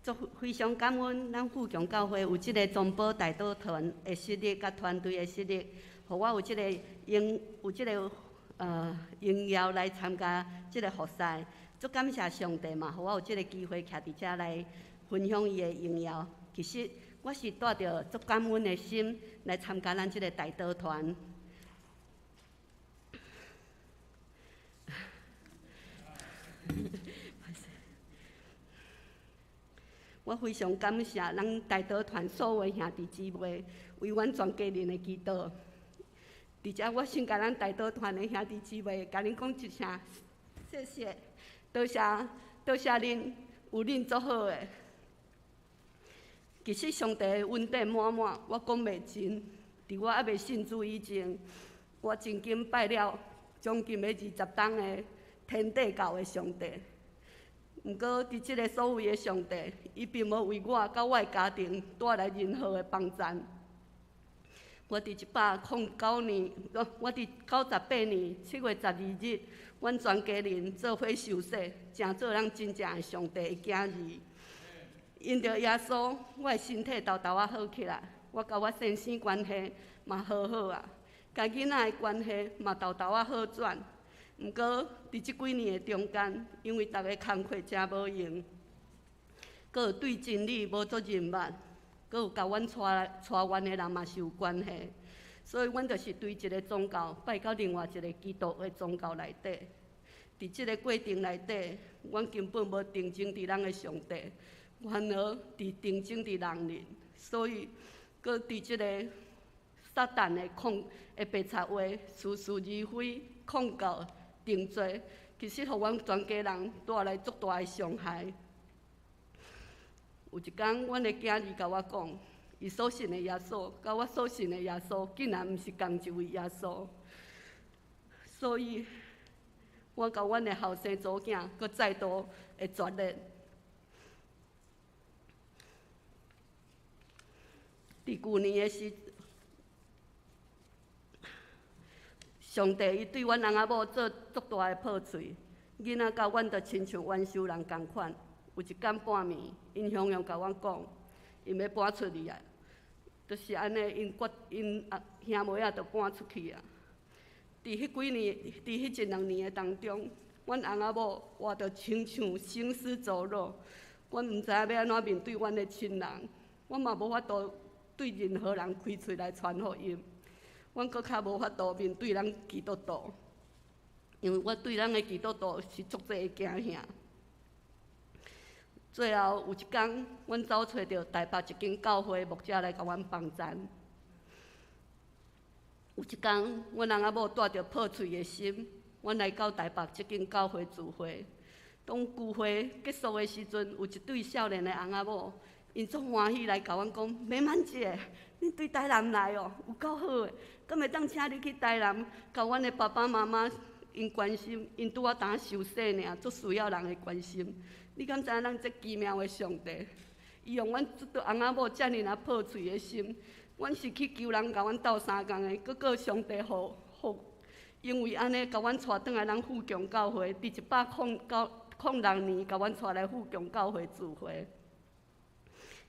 足非常感恩咱富強教會有這个中保代禱團的設立，佮團隊的設立，予我有這个榮有這个榮耀來參加這个服侍，足感謝上帝嘛，予我有這个機會徛佇遮來分享伊的榮耀。其實我是帶著足感恩的心來參加咱這个代禱團。我非常感謝咱代禱團所有兄弟姊妹為阮全家人的祈禱。佇遮我先共咱代禱團的兄弟姊妹，共恁講一聲謝謝，多謝多謝恁，有恁足好的。其實上帝的恩典滿滿，我講袂盡。佇我猶未信主以前，我曾經拜了將近欲20冬的天地教的上帝。毋過，佇這个所謂的上帝，伊並無為我佮我的家庭帶來任何的幫贊。我佇109年，我佇98年7月12日，阮全家人做伙受洗，成做咱真正的上帝的囝兒。因著耶穌，我的身體沓沓仔好起來，我佮我先生關係嘛和好啊，佮囡仔的關係嘛沓沓仔好轉。毋過，佇這幾年的中間，因為逐个工課誠無閒，閣有對真理無足認捌，閣有共阮帶帶阮的人嘛是有關係，所以阮就是對一个宗教拜到另外一个基督的宗教內底。佇這个過程內底，阮根本無定睛佇咱的上帝，反而佇定睛佇人裡，所以閣佇這个撒旦的控的白賊話，似是而非，控告。定罪，其實予阮全家人帶來足大的傷害。有一工，阮的囝兒共我講，伊所信的耶穌，佮我所信的耶穌，竟然毋是仝一位耶穌。所以，我佮阮的後生查某囝，閣再度的決裂。佇舊年的時，上帝伊對阮翁仔某做足大的破碎，囡仔佮阮就親像冤仇人仝款。有一工半暝，𪜶雄雄共阮講，𪜶欲搬出去啊，就是按呢，𪜶決𪜶兄妹仔就搬出去啊。佇彼幾年，佇彼一兩年的當中，阮翁仔某活得親像行屍走肉，阮毋知影欲按怎面對阮的親人，我嘛無法度對任何人開喙來傳福音。阮閣較無法度面對咱基督徒，因為我對咱的基督徒是足濟的驚嚇。最後有一工，阮走揣著台北一間教會牧者來共阮幫贊。有一工，阮翁仔某帶著破碎的心，阮來到台北這間教會聚會。當聚會結束的時陣，有一對少年的翁仔某，𪜶足歡喜來共阮講：美滿姐，恁對台南來哦，有夠好的，敢會當請你去台南，共阮的爸爸媽媽𪜶關心，𪜶拄仔當受洗爾，足需要人的關心。你敢知影咱這奇妙的上帝，伊用阮這對翁仔某遮爾若破碎的心，阮是去求人共阮鬥相共的，閣閣上帝予予，因為按呢，共阮帶轉來咱富強教會，佇106年，共阮帶來富強教會聚會。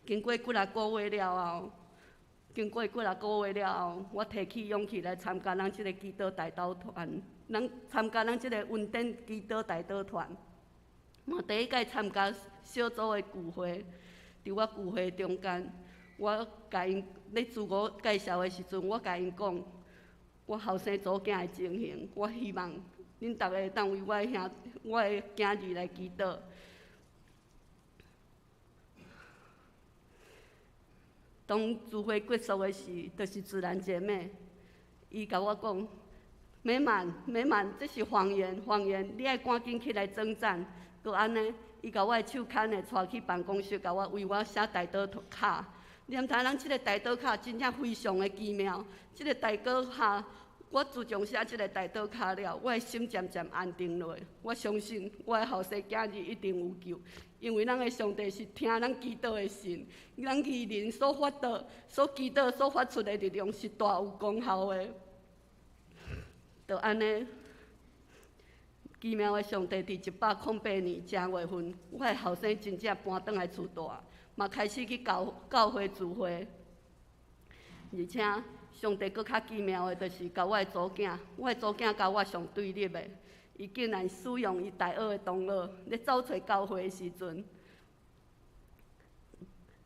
經過幾若個月了後，經過幾若個月了後，我提起勇氣來參加咱這个祈禱代禱團，咱參加咱這个恩典祈禱代禱團。嘛，第一擺參加小組的聚會，佇我聚會中間，我共𪜶咧自我介紹的時陣，我共𪜶講，我後生查某囝的情形，我希望恁逐个會當為我的兄、我的囝兒來祈禱。當聚會結束的時，就是自然姐妹，伊共我講：美滿，美滿，這是謊言，謊言，你愛趕緊起來征戰。閣按呢，伊共我的手牽的帶去辦公室，共我為我寫代禱卡。你毋知影咱這個代禱卡真正非常的奇妙。這个代禱卡，我自從寫這个代禱卡了，我的心漸漸安定落來。我相信我的後生囝兒一定有救，因為咱的上帝是聽咱祈禱的神，咱義人所發的、所祈禱、所發出的力量是大有功效的。就按呢，奇妙的上帝佇108年正月份，我的後生真正搬轉來厝蹛，嘛開始去教教會聚會，而且上帝閣較奇妙的，就是共我的查某囝，我的查某囝佮我上對立的，伊竟然使用伊大學的同學咧走揣教會的時陣，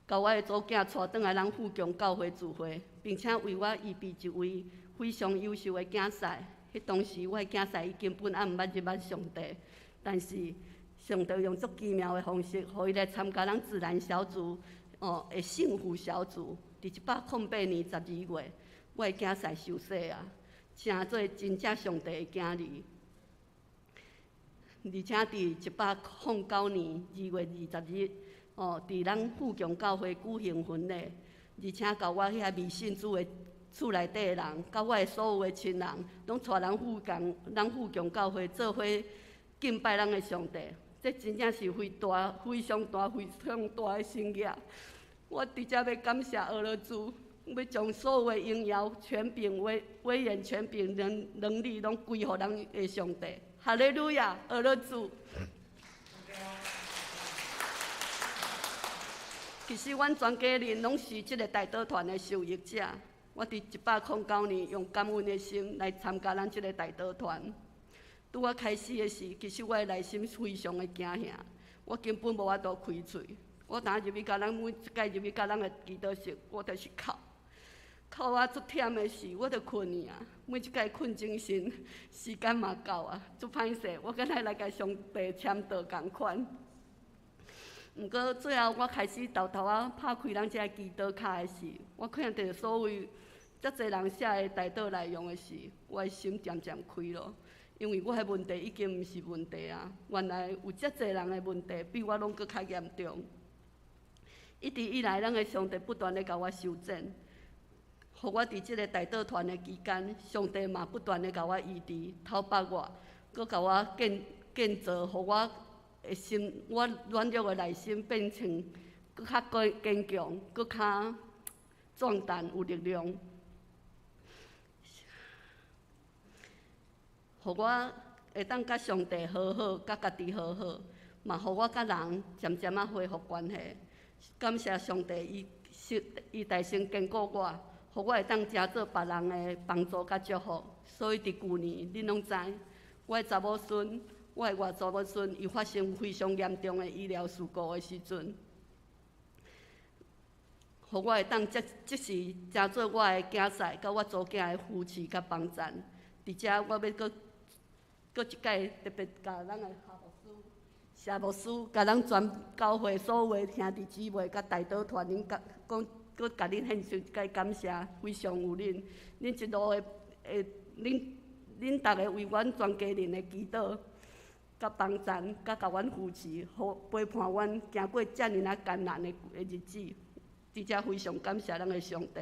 共我的查某囝帶轉來咱富強教會聚會，並且為我預備一位非常優秀的囝婿。彼當時我的囝婿伊根本猶毋捌入捌上帝，但是上帝用足奇妙的方式，予伊來參加咱自然小組哦的幸福小組。佇108年12月，我的囝婿受洗啊，成做真正上帝的囝兒。而且佇109年2月20日，哦，佇咱富強教會舉行婚禮，而且共我遐未信主的厝內底的人，佮我的所有的親人，攏帶咱富強教會做伙敬拜咱的上帝。這真正是非大、非常大、非常大的神蹟。我佇遮欲感謝阿勒主，欲將所有的榮耀、權柄、威嚴、權柄、能力，攏歸予咱的上帝。哈利路亞，阿勒主。其實，阮全家人攏是這个代禱團的受益者。我佇109年用感恩的心來參加咱這个代禱團。拄仔開始的時，其實我的內心非常的驚嚇，我根本無法度開喙。我當入去共咱每一擺入去共咱的祈禱室，我就是哭，哭啊足忝的時，我就睏去啊。每一擺睏精神，時間嘛到啊，足歹勢，我敢若來共上帝簽到仝款。毋過最後我開始沓沓仔拍開咱這个祈禱卡的時，我看著所有遮濟人寫的代禱內容的時，我的心漸漸開咯。因為我的問題已經毋是問題啊，原來有遮濟人的問題比我攏閣較嚴重。一直以來，咱的上帝不斷咧共我修剪，予我佇這个代禱團的期間，上帝嘛不斷咧共我醫治、透拔我，閣共我建造，予我的心，我軟弱的內心變成閣較堅強，閣較壯膽有力量，予我會當佮上帝和好，佮家己和好，嘛予我佮人漸漸仔恢復關係。感謝上帝，伊大聲堅固我，予我會當成做別人的幫助佮祝福。所以佇舊年，恁攏知，我的查某孫，我的外祖母孫，伊發生非常嚴重的醫療事故的時陣，予我會當即時成做我的囝婿，佮我查某囝的扶持佮幫贊。佇遮，我欲閣一擺特別共咱的謝牧師，共咱全教會所有的兄弟姊妹佮代禱團，恁講，閣共恁獻上一擺感謝，非常有恁，恁一路的，恁逐个為阮全家人的祈禱，佮幫贊，佮共阮扶持，予陪伴阮行過遮爾仔艱難的日子，佇遮非常感謝咱的上帝。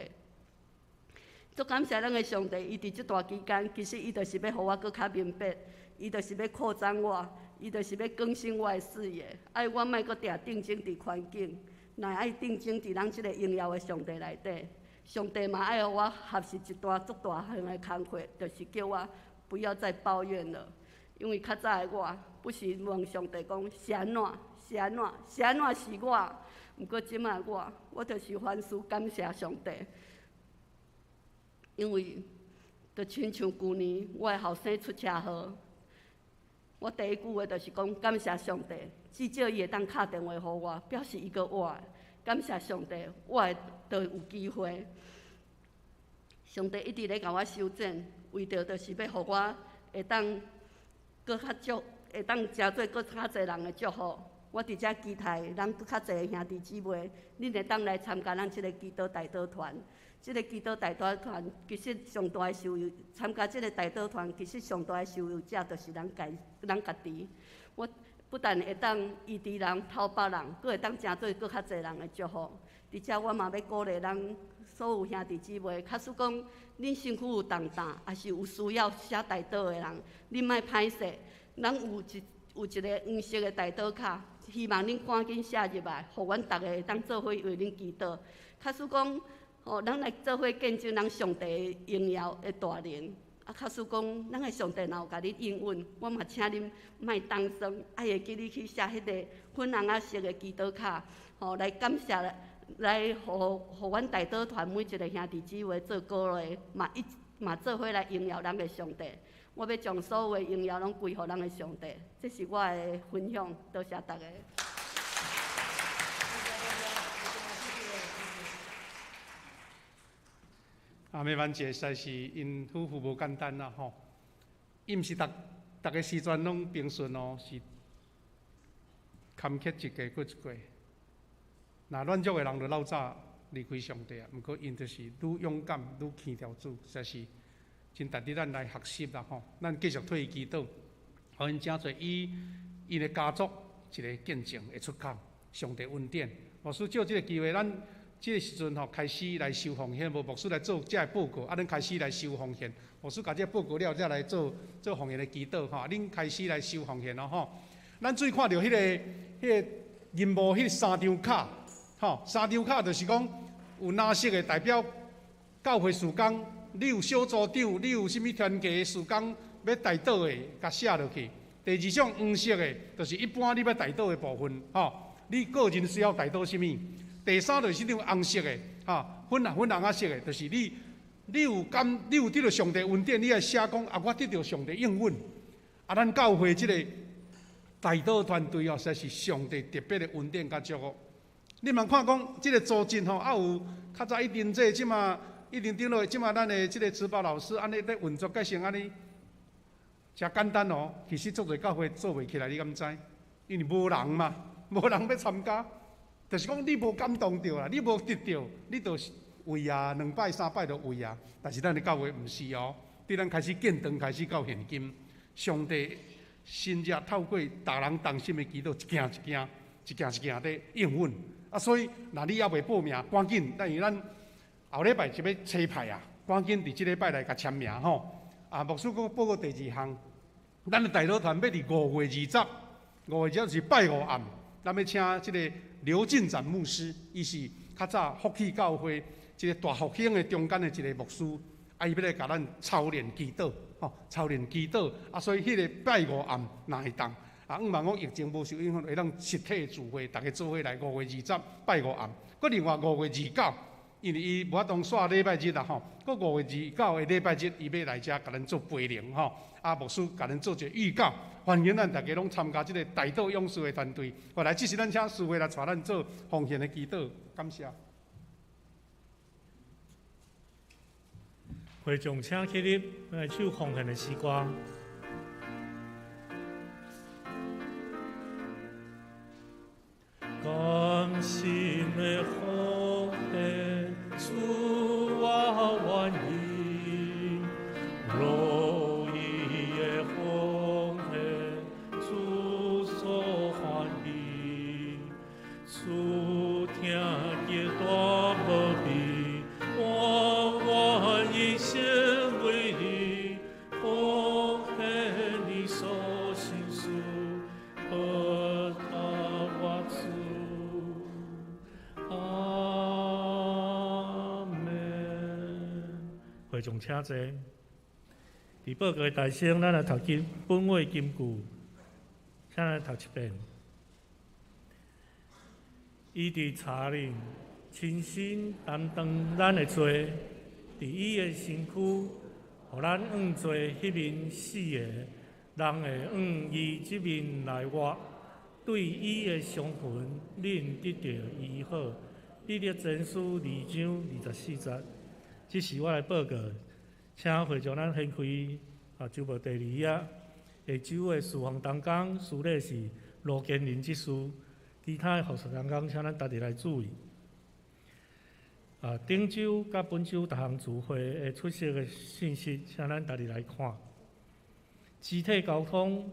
足感謝咱的上帝，伊佇這段期間，其實伊就是欲予我閣較明白，伊就是欲擴張我。伊就是欲更新我的視野，愛我莫閣定定睛佇環境，若愛定睛佇咱這个榮耀的上帝內底。上帝嘛愛予我學習一段足大項的工課，就是叫我不要再抱怨了。因為較早的我，不時問上帝講是按怎，是按怎，是按怎是我。毋過這擺我，我就是凡事感謝上帝，因為就親像舊年我的後生出車禍。我第一句話就是講感謝上帝，至少伊會當敲電話予我，表示伊閣活。感謝上帝，我會都有機會。上帝一直咧共我修剪，為著就是欲予我會當閣較祝，會當成做閣較濟人的祝福。我佇遮期待咱閣較濟兄弟姊妹，恁會當來參加咱這个祈禱代禱團。這个祈禱代禱團其實上大的受益，參加這个代禱團其實上大的受益者就是咱家己。我不但會當醫治人、透拔人，閣會當成做閣較濟人的祝福。佇遮我嘛欲鼓勵咱所有兄弟姊妹，假使講恁身軀有重擔，抑是有需要寫代禱的人，恁莫歹勢。咱有一个黃色的代禱卡，希望恁趕緊寫入來，予阮逐个會當做伙為恁祈禱。假使講，吼，咱來做伙見證咱上帝的榮耀的大能。啊，假使講，咱的上帝若有共恁應允，我嘛請恁莫擔心，愛會記你去寫彼个粉紅仔色的祈禱卡，吼，來感謝，來，予予阮代禱團每一个兄弟姊妹做鼓勵，嘛一嘛做伙來榮耀咱的上帝。我欲將所有的榮耀攏歸予咱的上帝。這是我的分享，多謝大家。
阿美曼姐實在是𪜶夫婦無簡單啦吼，伊毋是逐逐个時陣攏平順哦，是坎坷一個過一個。若軟弱的人就老早離開上帝啊，毋過𪜶就是愈勇敢，愈牽牢主，實在是真值得咱來學習啦吼。咱繼續替伊祈禱，予𪜶成做伊𪜶的家族一个見證的出口，上帝恩典。牧師借這个機會，咱這个時陣吼開始來收奉獻，無牧師來做這个報告，啊，咱開始來收奉獻。牧師共這個報告了，才來做做奉獻的祈禱吼。恁開始來收奉獻咯吼。咱注意看著彼个銀幕，彼三張卡，吼，三張卡就是講有藍色的代表教會事工，你有小組長，你有啥物團契的事工欲代禱的，共寫落去。第二種黃色的，就是一般你欲代禱的部分，吼，你個人需要代禱啥物。第三就是這種紅色的，吼，粉紅粉紅仔色的，就是你，你有感，你有得著上帝恩典，你愛寫講啊，我得著上帝應允。啊，咱教會這個代禱團隊哦，實在是上帝特別的恩典佮祝福。你茫看講這個組織吼，啊有較早一定這這馬一定長老，這馬咱的這個指導老師按呢咧運作，改成按呢，誠簡單哦。其實足濟教會做袂起來，你敢知？因為無人嘛，無人欲參加。就是講你無感動著啦，你無得著，你就是為啊兩擺三擺就為啊。但是咱的教會毋是哦，佇咱開始建堂開始到現今，上帝神跡透過逐人同心的祈禱，一件一件、一件一件佇應允。啊，所以若你猶未報名，趕緊，等於咱後禮拜就欲差派啊，趕緊佇這禮拜來共簽名吼。啊，牧師閣報告第二項，咱的代禱團欲佇5月20，5月20是拜五暗，咱欲請這个劉進展牧師，伊是較早福氣教會一个大復興的中間的一个牧師，啊，伊欲來共咱操練祈禱，吼，操練祈禱，啊，所以彼个拜五暗若會當，啊，向望講疫情無受影響，會當實體聚會，逐家做伙來5月20拜五暗，閣另外5月29，因為伊無法度煞禮拜日啦，吼，閣5月29的禮拜日，伊欲來遮共咱做培靈，吼，啊，牧師共咱做一个預告。歡迎咱逐家攏參加這个代禱勇士的團隊。後來，這時咱請師會來帶咱做奉獻的祈禱，感謝。
會眾請起立，來唱奉獻的詩歌。甘心的奉獻，主我願意，樂意的奉獻，主所歡喜，主聽見大無比，我願意成為你奉獻你所心事，報答我主。阿們。會眾請坐。佇報告的大聲，咱來讀經本位金句，請來讀一遍。伊佇柴裡親身擔當咱的罪，佇伊的身軀，予咱向做彼面死的，人會向伊這面來活。對伊的傷痕，恁得著醫好。彼得前書2章24節，這是我來報告。請會眾咱掀開啊，周報第二頁。下周的事奉同工，司禮是羅建仁執事，其他的服事同工，請咱逐日來注意。啊，頂周佮本周逐項聚會的出席的信息，請咱逐日來看。肢體溝通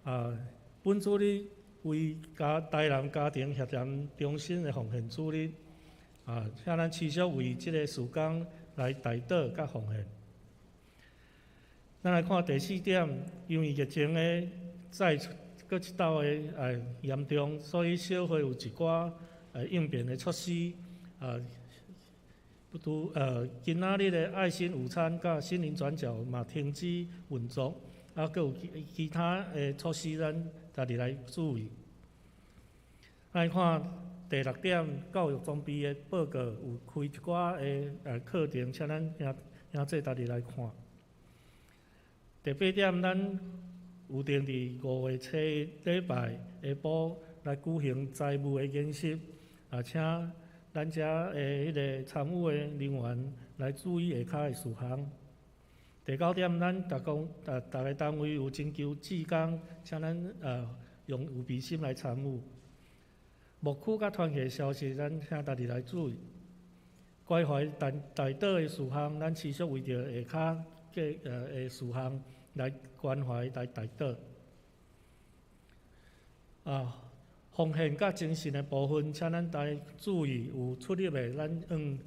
啊，本主日為家台南家庭協調中心的奉獻主日啊，請咱持續為這个事工來代禱佮奉獻。咱來看第四點，因為疫情的再閣一道的嚴重，所以小會有一寡應變的措施啊。不拄今仔日的愛心午餐佮心靈轉角嘛停止運作，啊，閣有其他的措施，咱家己來注意。來看第六點，教育裝備的報告有開一寡的課程，請咱兄兄姊逐日來看。第八點，咱有定佇5月初一禮拜下晡來舉行財務的研習，啊，請咱遮的彼个參與的人員來注意下跤的事項。第九點，咱逐工逐个單位有徵求志工，請咱用預備心來參與。牧區佮團契消息，咱請逐日來注意。關懷代代禱的事項，咱持續為著下跤嘅的事項來關懷來代禱。啊，奉獻佮精神的部分，請咱大家注意有出入的，咱用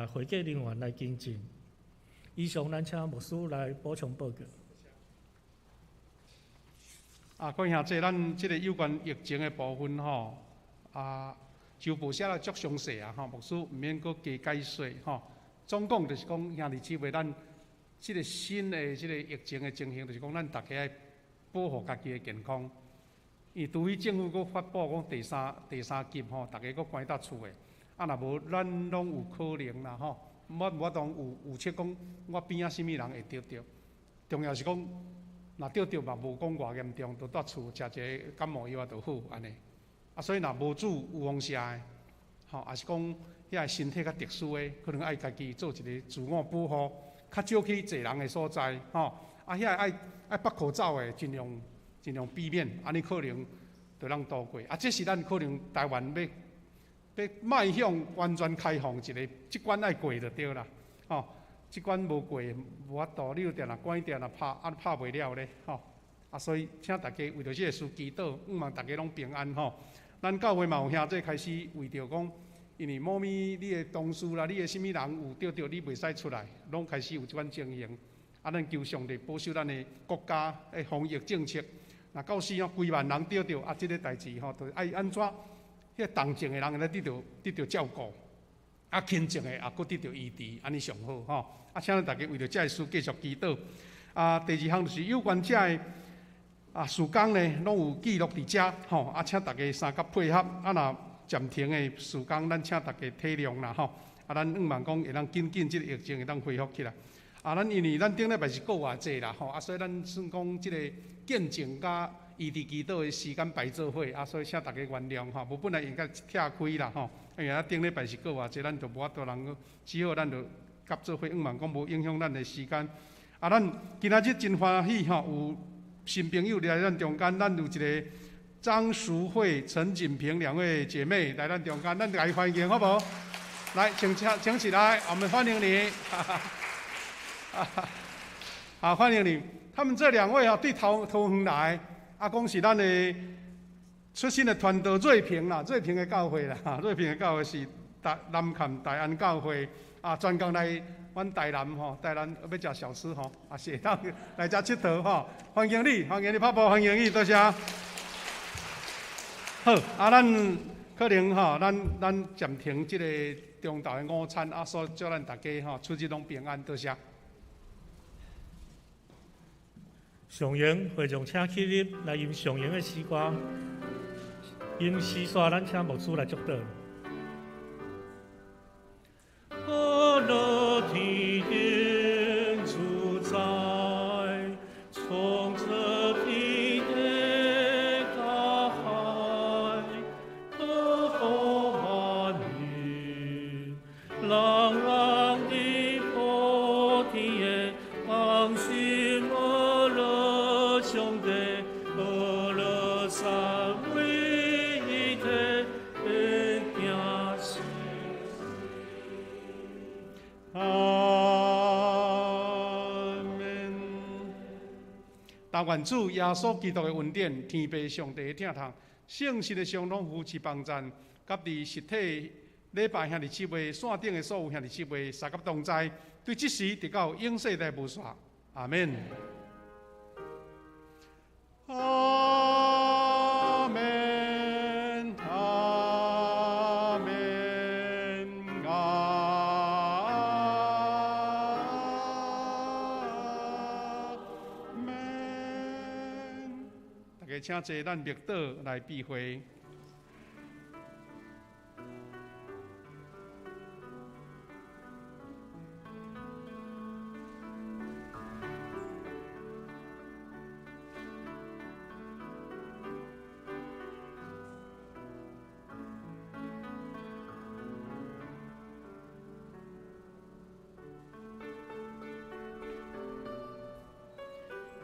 會計人員來跟進。以上，咱請牧師來補充報告。
啊，各位兄弟，咱這个有關疫情的部分吼，啊，就報寫了足詳細啊，吼，牧師毋免閣加解說吼。總講就是講，兄弟姊妹，咱這个新的這个疫情的情形，就是講咱逐家愛保護家己的健康。因為除非政府閣發布講第三級吼，逐家閣關佇厝的，啊，若無咱攏有可能啦吼。我無法度有預測講我邊仔啥物人會著著，重要是講，若著著嘛無講偌嚴重，就蹛厝食一个感冒藥就好按呢。啊，所以若無煮有放射的，吼，抑是講遐个身體較特殊的，可能愛家己做一个自我保護，較少去濟人的所在，吼。啊，遐个愛縛口罩的，盡量避免，按呢可能就通渡過。啊，這是咱可能台灣欲邁向完全開放一个，這關愛過就對啦，吼，這關無過無法度，你有定定關定定拍，啊拍袂了咧，吼。啊，所以請大家為著這个事祈禱，向望大家攏平安吼。咱教會嘛有兄弟開始為著講，因為某咪你的同事啦，你的啥物人有著著，你袂使出來，攏開始有這款情形。啊，咱求上帝保守咱的國家的防疫政策。若到時吼幾萬人著著，啊，這个代誌吼，就愛按怎？彼个重症的人會得著照顧，啊，輕症的也閣得著醫治，按呢上好吼。啊，請咱大家為著這个事繼續祈禱。啊，第二項就是有關遮的事工呢，攏有記錄佇遮吼。啊，請大家相佮配合。啊，若暫停的事工，咱請大家體諒啦吼。啊，咱向望講會當緊緊這个疫情會當恢復起來。啊，咱因為咱頂禮拜是復活節啦吼，啊，所以咱算講這個見證佮醫治祈禱的時間排做伙，啊，所以請大家原諒吼，無本來應該拆開啦吼，因為啊頂禮拜是復活節，咱就無法度人，只好咱就夾做伙，向望講無影響咱的時間。啊，咱今仔日真歡喜吼，有新朋友來咱中間，咱有一个張淑慧、陳錦平兩位姐妹來咱中間，咱來歡迎好無？來，請起來，我們歡迎你。好，歡迎你。他們這兩位啊，對桃園來。啊，講是咱的出身的傳道瑞平啦，瑞平的教會啦，瑞平的教會是台南崁大安教會啊，專工來阮台南吼，台南欲食小吃吼，啊是會當來遮𨑨迌吼，歡迎你，歡迎你，拍鼓歡迎你，多謝。好，啊，咱可能吼，咱暫停這个中晝的午餐，啊，所以祝咱大家吼，出入攏平安，多謝。
上榮會眾請起立來吟上榮的詩歌，吟詩煞咱請牧師來祝禱。阿樂天頂主宰，創造天地佮海，呵護萬民，人人佇普天的同心阿樂上帝，阿樂三位一體的行事。
阿們。但願主耶穌基督的恩典、天父上帝的疼痛、聖神的相攏扶持幫贊，佮佇實體禮拜兄弟姊妹、線頂的所有兄弟姊妹，相佮同在，對這時直到永世代無煞。阿們。阿們，阿們，阿們。大家請坐，咱默禱來閉會。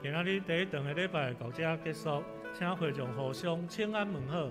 今仔日第一堂的禮拜到這結束，請會眾互相請安問好。